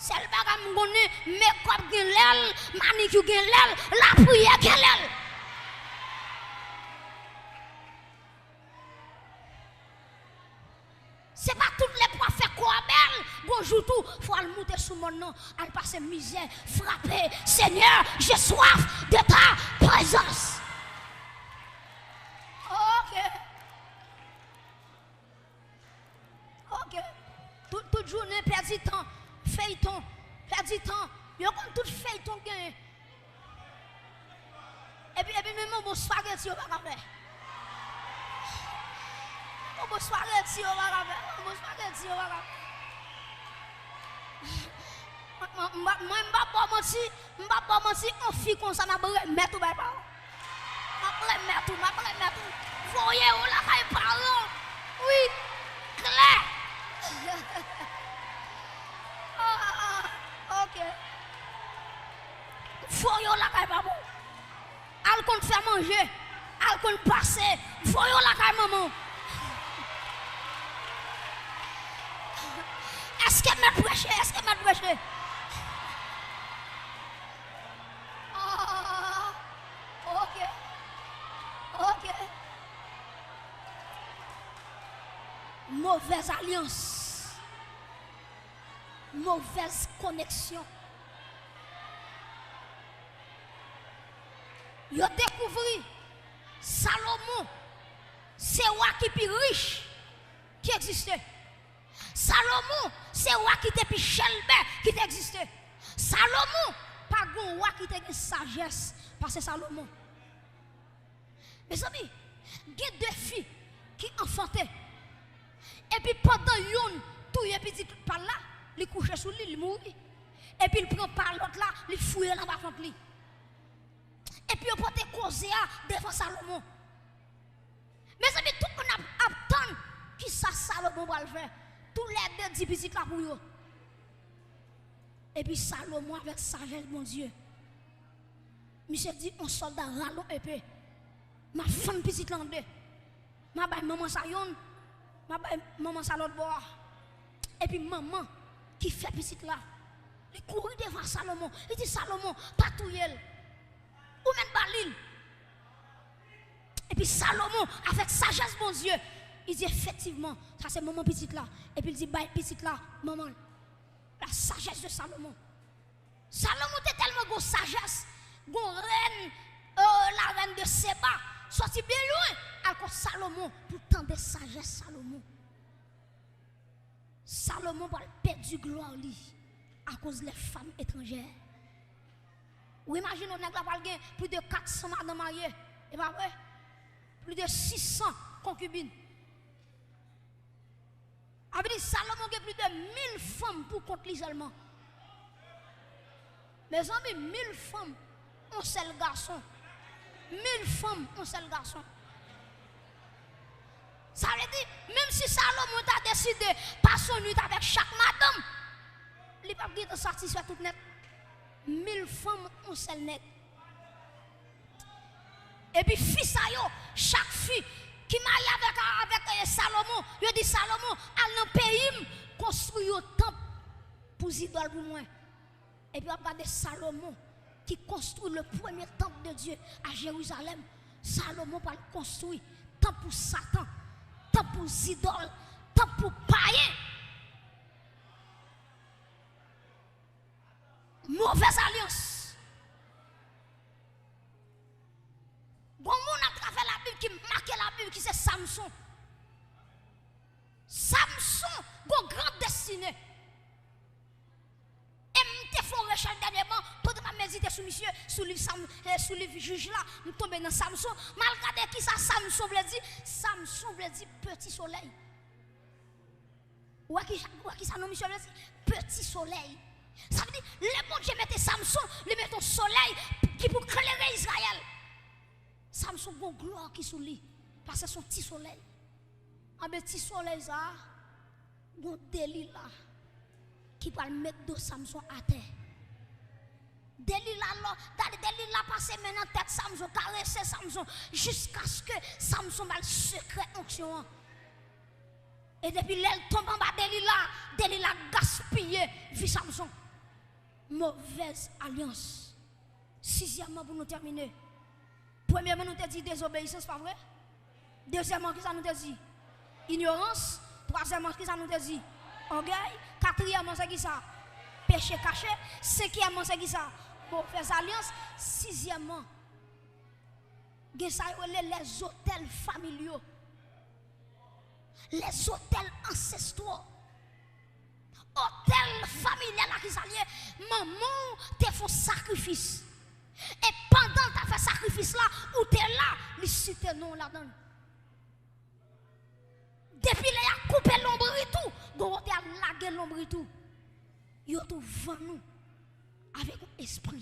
Sèl bagay m konnen, mekòp gen lè l, manikir gen lè l, lapriyè gen lè l. Se pa tout lè pou w ap fè kò a bèl, gon jou tou, fò w al moute sou mòn nan, al pase mizè, frape, Senyè, j'ai soif de ta présence. Oke. Oke. Tout, tout jounen pèdi tan, feyton, pèdi tan. Yo konn tout feyton k genyen. Epi, epi menm yon bon spaghetti yo pa ka fè. Yon bon spaghetti yo pa ka fè. Yon bon spaghetti yo pa ka fè. Mwen, mwen, mwen, mwen, m p ap ba w manti, m p ap ba w manti, yon fi konsa m ap remèt ou bay paran. M ap remèt ou, m ap remèt ou. Voye ou lakay paran. Wi, klè. Ah, ah, ah, oke. Voye w lakay paran. Al konn fè manje, al konn pase, voye w lakay manman w. Èske m mèt preche? Èske m mèt preche? Ah, oke. Oke. Movèz alyans. Movèz koneksyon. Yo dekouvri Salomon se wa ki pi rich ki egziste. Salomon se wa ki te pi chèlbè ki te egziste. Salomon pa gen wa ki te gen sajès pase Salomon. Mezanmi, gen de fi ki anfante. Epi pandan yonn touye pitit pa l la, li kouche sou li, li mouri. Epi l pran pa lòt la, li fouye l anba vant li. Epi yo pote koze a devan Salomon. Mezanmi, tout moun ap, ap tann kisa Salomon pral fè. Toulède di pitit la pou yo. Epi Salomon avèk sajès Bondye, misye di yon sòlda, rale yon epe. M a fann pitit la an de. M a bay manman sa yonn, m a bay manman sa lòt bò a. Epi manman ki fè pitit la, li kouri devan Salomon. Li di, Salomon, pa touye l. Ou mèt ba li l. Epi Salomon, avèk sajès Bondye, li di, efektivman, sa se manman pitit la. Epi l di, bay pitit la manman l. La sagesse de Salomon. Salomon te tèlman gon sajès, gon rèn euh, la reine de Seba, sòti byen lwen, al kot Salomon pou tande sajès Salomon. Salomon pral pèdi glwa li akoz les femmes étrangères. Ou imajine w, nèg la pral gen plis de kat san madanm marye, e pa vre? Plis de sis san konkibin. Sa vle di Salomon gen plis de mil fanm pou kont li sèlman. Mezanmi, mil fanm, yon sèl gason. Mil fanm, yon sèl gason. Sa vle di, menm si Salomon ta deside pase yon nuit avèk chak madanm, li p ap gentan satisfè tout nèt. Mil fanm, yon sèl nèg. Epi fi sa yo, chak fi ki marye avèk, avèk, eh, Salomon, yo di, Salomon, al nan peyi m, konstwi yon tanp pou zidòl pou mwen. Epi w ap gade Salomon ki konstwi le premye tanp de Dye a Jerizalèm. Salomon pral konstwi tanp pou Satan, tanp pou zidòl, tanp pou payen. Movèz alyans. Gon moun atravè Labib ki make Labib, ki se Samson. Samson gon gran destine. E m te fè yon rechèch dènyèman, pandan m ap medite sou misye, sou liv Sam, eh, sou liv Jij la, m tonbe nan Samson. M al gade kisa Samson vle di. Samson vle di peti solèy. Ou wè ki, ou wè kisa non misye vle di? Peti solèy. Sa vle di, lè Bondye mete Samson, li mete yon solèy ki pou klere Izrayèl. Samson gon glwa ki sou li, paske se yon ti solèy. Anben ti solèy sa a, gon Delila ki pral met do Samson atè. Delila lò, gade Delila pase men nan tèt Samson, karese Samson, jiskaske Samson ba l sekrè onksyon an. E depi lè l tonbe anba Delila, Delila gaspiye vi Samson. Movèz alyans. Sizyèmman, pou nou tèmine. Premyèman, nou te di dezobeyisans, pa vre? Dezyèmman, kisa nou te di? Inyorans. Twazyèmman, kisa nou te di? Ògèy. Katriyèmman, se kisa? Peche kache. Senkyèmman, se kisa? Movèz alyans. Sizyèmman, gen sa yo rele lèzotèl familyo. Lèzotèl ansestwo. Otèl familyal la ki sa l ye? Manman w te fè yon sakrifis. E pandan l t ap fè sakrifis la, ou te la, li site non w ladan l. Depi lè y a koupe lonbrit ou, gon kote y a lage lonbrit ou. Yo tou vann ou avèk yon espri.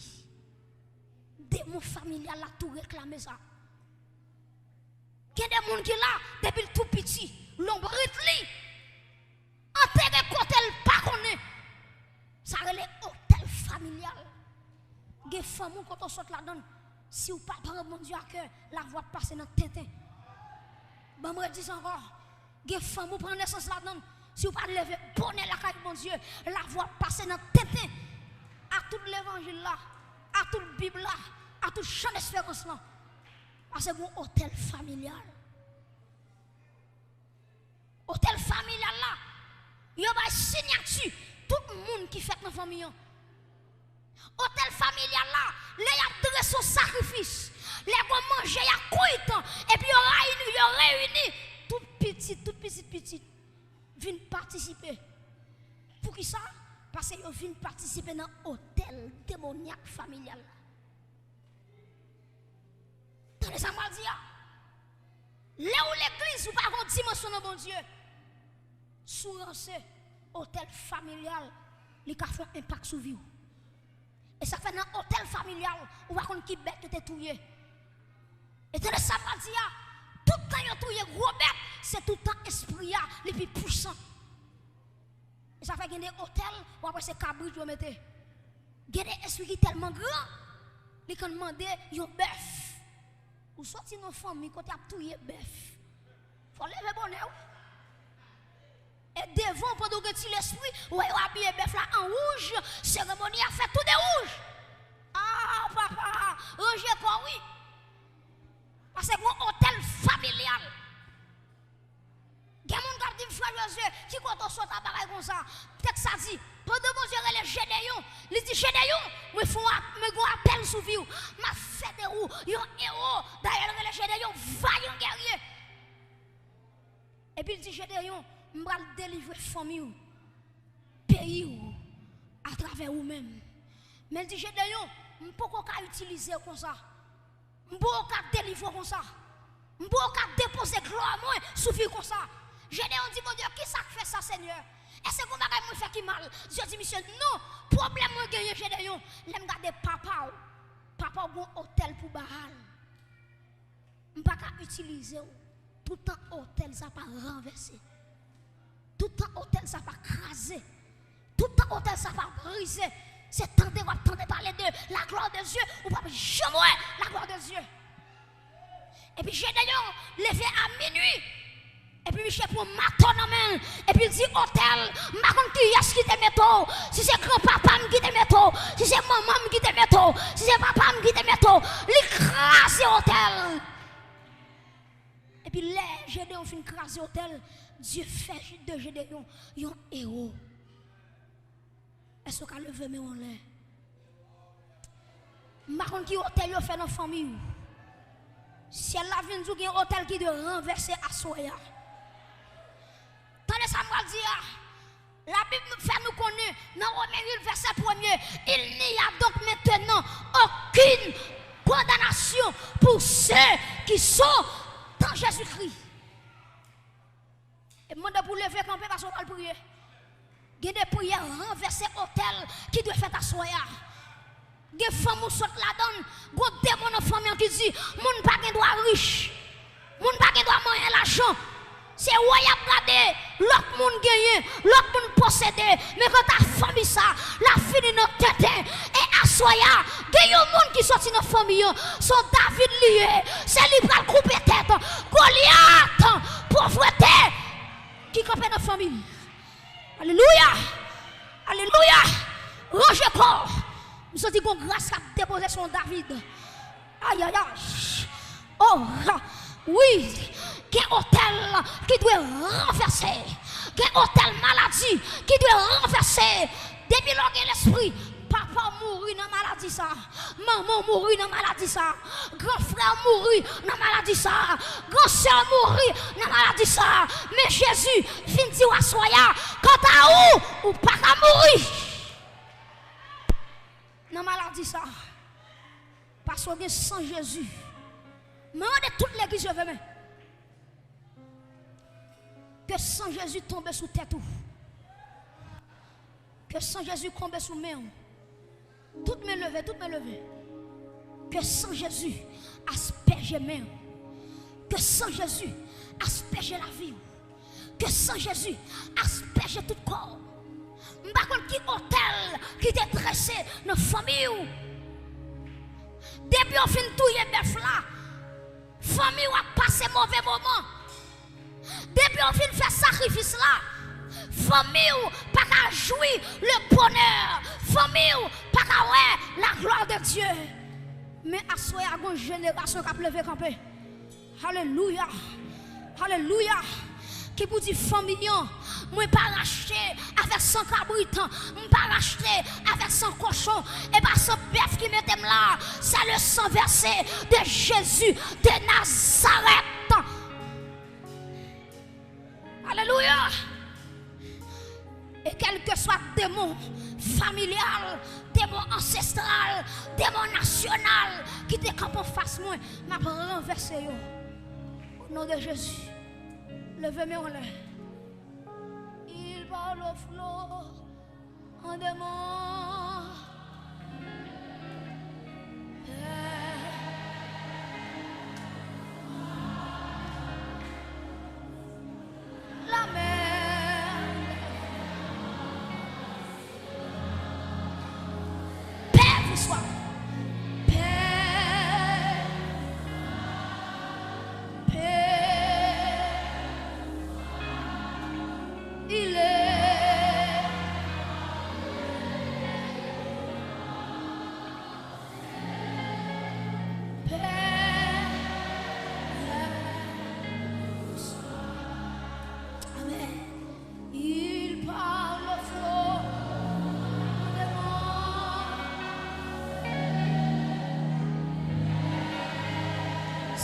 Demon familyal la tou reklame sa. Gen de moun ki la, depi l tou piti, lonbrit li antere kote l pa konnen. Sa rele otèl familyal. Gen fanmi w kote w sot ladan l, si w pa pran Bondye a kè, lavi w ap pase nan tenten. Ban m redi sa ankò. Gen fanmi w pran nesans ladan l, si w pa leve bonè lakay Bondye, lavi w ap pase nan tenten. A tout levanjil la, a tout Bib la, a tout chan desperans lan. Paske gon otèl familyal. Otèl familyal la, yo bay siyati tout moun ki fèt nan fanmi an. Otèl familyal la, lè y ap drese yon sakrifis, lè gon manje y ap kwit, epi yo reyini, yo reyini, tout pitit, tout pitit pitit vin patisipe. Poukisa? Paske yo vin patisipe nan otèl demonyak familyal la. Tande sa m pral di a. Lè ou legliz, ou pa gen yon dimansyon nan Bondye. Si w ranse, otèl familyal, li ka fè yon enpak sou vi w. E sa fè nan otèl familyal, ou pa konn ki bèt yo te touye. E tande sa m pral di a, tout tan yo touye gwo bèt, se tout tan espri a, li pi pwisan. E sa fè gen de otèl, w ap wè se kabrit yo mete. Gen de espri ki tèlman gran, li konn mande yon bèf. Ou soti nan fanmi kote y ap touye bèf. Fò w leve bonè, wi. E devan w, pandan w gen ti lespri, ou wè yo abiye bèf la an wouj, seremoni a fèt tou de wouj. Ah, papa, ranje kò w, wi. Paske gon otèl familyal. Gen moun k ap di m, "Frè Jozye, ki kote w sot a bagay konsa?" Tèks la di, Pandan Bondye rele Jedeyon, li di, Jedeyon, mwen fè w ap-, mwen gen yon apèl sou vi w. M ap fè de ou yon ewo. Dayè, l rele Jedeyon vayan gèrye. Epi l di, Jedeyon, m pral delivre fanmi w, peyi w, atravè ou menm. Men l di, Jedeyon, m poko ka itilize w konsa. M poko ka delivre w konsa. M poko ka depoze glwa mwen sou fi konsa. Jedeyon di Bondye, kisa k fè sa, Senyè? Èske gon bagay mwen fè ki mal? Dye di misye, non, pwoblèm mwen genyen, Jedeyon, lè m gade papa w, papa w gon otèl pou Baal. M pa ka itilize w. Toutan otèl sa pa ranvèse. Toutan otèl sa pa kraze. Toutan otèl sa pa brize. Se tande w ap tande pale de la gloire de Dieu, ou p ap janm wè la gloire de Dieu. Epi Jedeyon leve a minui. Epi misye pran mato nan men l. Epi l di, otèl, m pa konn kiyès ki te mete w. Si se granpapa m ki te mete w, si se manman m ki te mete w, si se papa m ki te mete w. Li kraze otèl. Epi lè Jedeyon fin kraze otèl, Dye fè de Jedeyon yon ewo. Èske w ka leve men w anlè? M pa konn ki otèl yo fè nan fanmi w. Syèl la vin di w gen otèl ki dwe ranvèse aswè a. Tande sa m pral di a. Labib fè nou konnen nan Women uit vèsè premye, il n'y a donc maintenant aucune condamnation pour ceux qui sont en Jésus-Christ. E m mande w pou w leve kanpe paske w pral priye. Gen de priyè ranvèse otèl ki dwe fèt aswè a. Gen fanm ou sot ladan l, gon demon nan fanmi an ki di, moun pa gen dwa rich. Moun pa gen dwa manyen lajan. Se wè y ap gade, lòt moun genyen, lòt moun posede. Men kanta fanmi sa, l ap fini nan tenten. E aswè a, gen yon moun ki soti nan fanmi an. Se yon David li ye. Se li pral koupe tèt Golyat, povrete ki kanpe nan fanmi l. Alelouya! Alelouya! Ranje kò w. M santi gon gras k ap depoze sou yon David. Ayayay! Oh! Wi! Gen otèl ki dwe ranvèse. Gen otèl maladi ki dwe ranvèse. Depi lè w gen lespri, papa w mouri nan maladi sa. Manman w mouri nan maladi sa. Gran frè w mouri nan maladi sa. Gran sè w mouri nan maladi sa. Men Jezi vin di w aswè a, kanta ou, ou pa ka mouri nan maladi sa. Paske w gen san Jezi. Mwen mande tout legliz leve men. Ke san Jezi tonbe sou tèt ou. Ke san Jezi tonbe sou men w. Tout men leve, tout men leve. Ke san Jezi aspèje men w. Ke san Jezi aspèje lavi w. Ke san Jezi aspèje tout kò w. M pa konn ki otèl ki te drese nan fanmi w. Depi yo fin touye bèf la, fanmi w ap pase move moman. Depi yo fin fè sakrifis la, fanmi w pa ka jwi le bonè. Fanmi w pa ka wè la gloire de Dieu. Men aswè a, gon jenerasyon k ap leve kanpe. Alelouya! Alelouya! Ki pou di fanmi an, mwen pa rachte avèk san kabrit, m pa rachte avèk san kochon, e pa san bèf ki mete m la, se le san vèse de Jezi de Nazarèt. Alelouya! E kèlkeswa demon familyal, demon ansestral, demon nasyonal ki te kanpe anfas mwen, m ap ranvèse yo. O non de Jezi, leve men w anlè. Il parle au flot. An deman. Lamè. Pè pou swa. Pè. Pè. Il est. Pè. Amen. Il parle fort.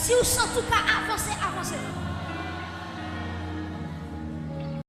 Si w santi w ka avanse, avanse.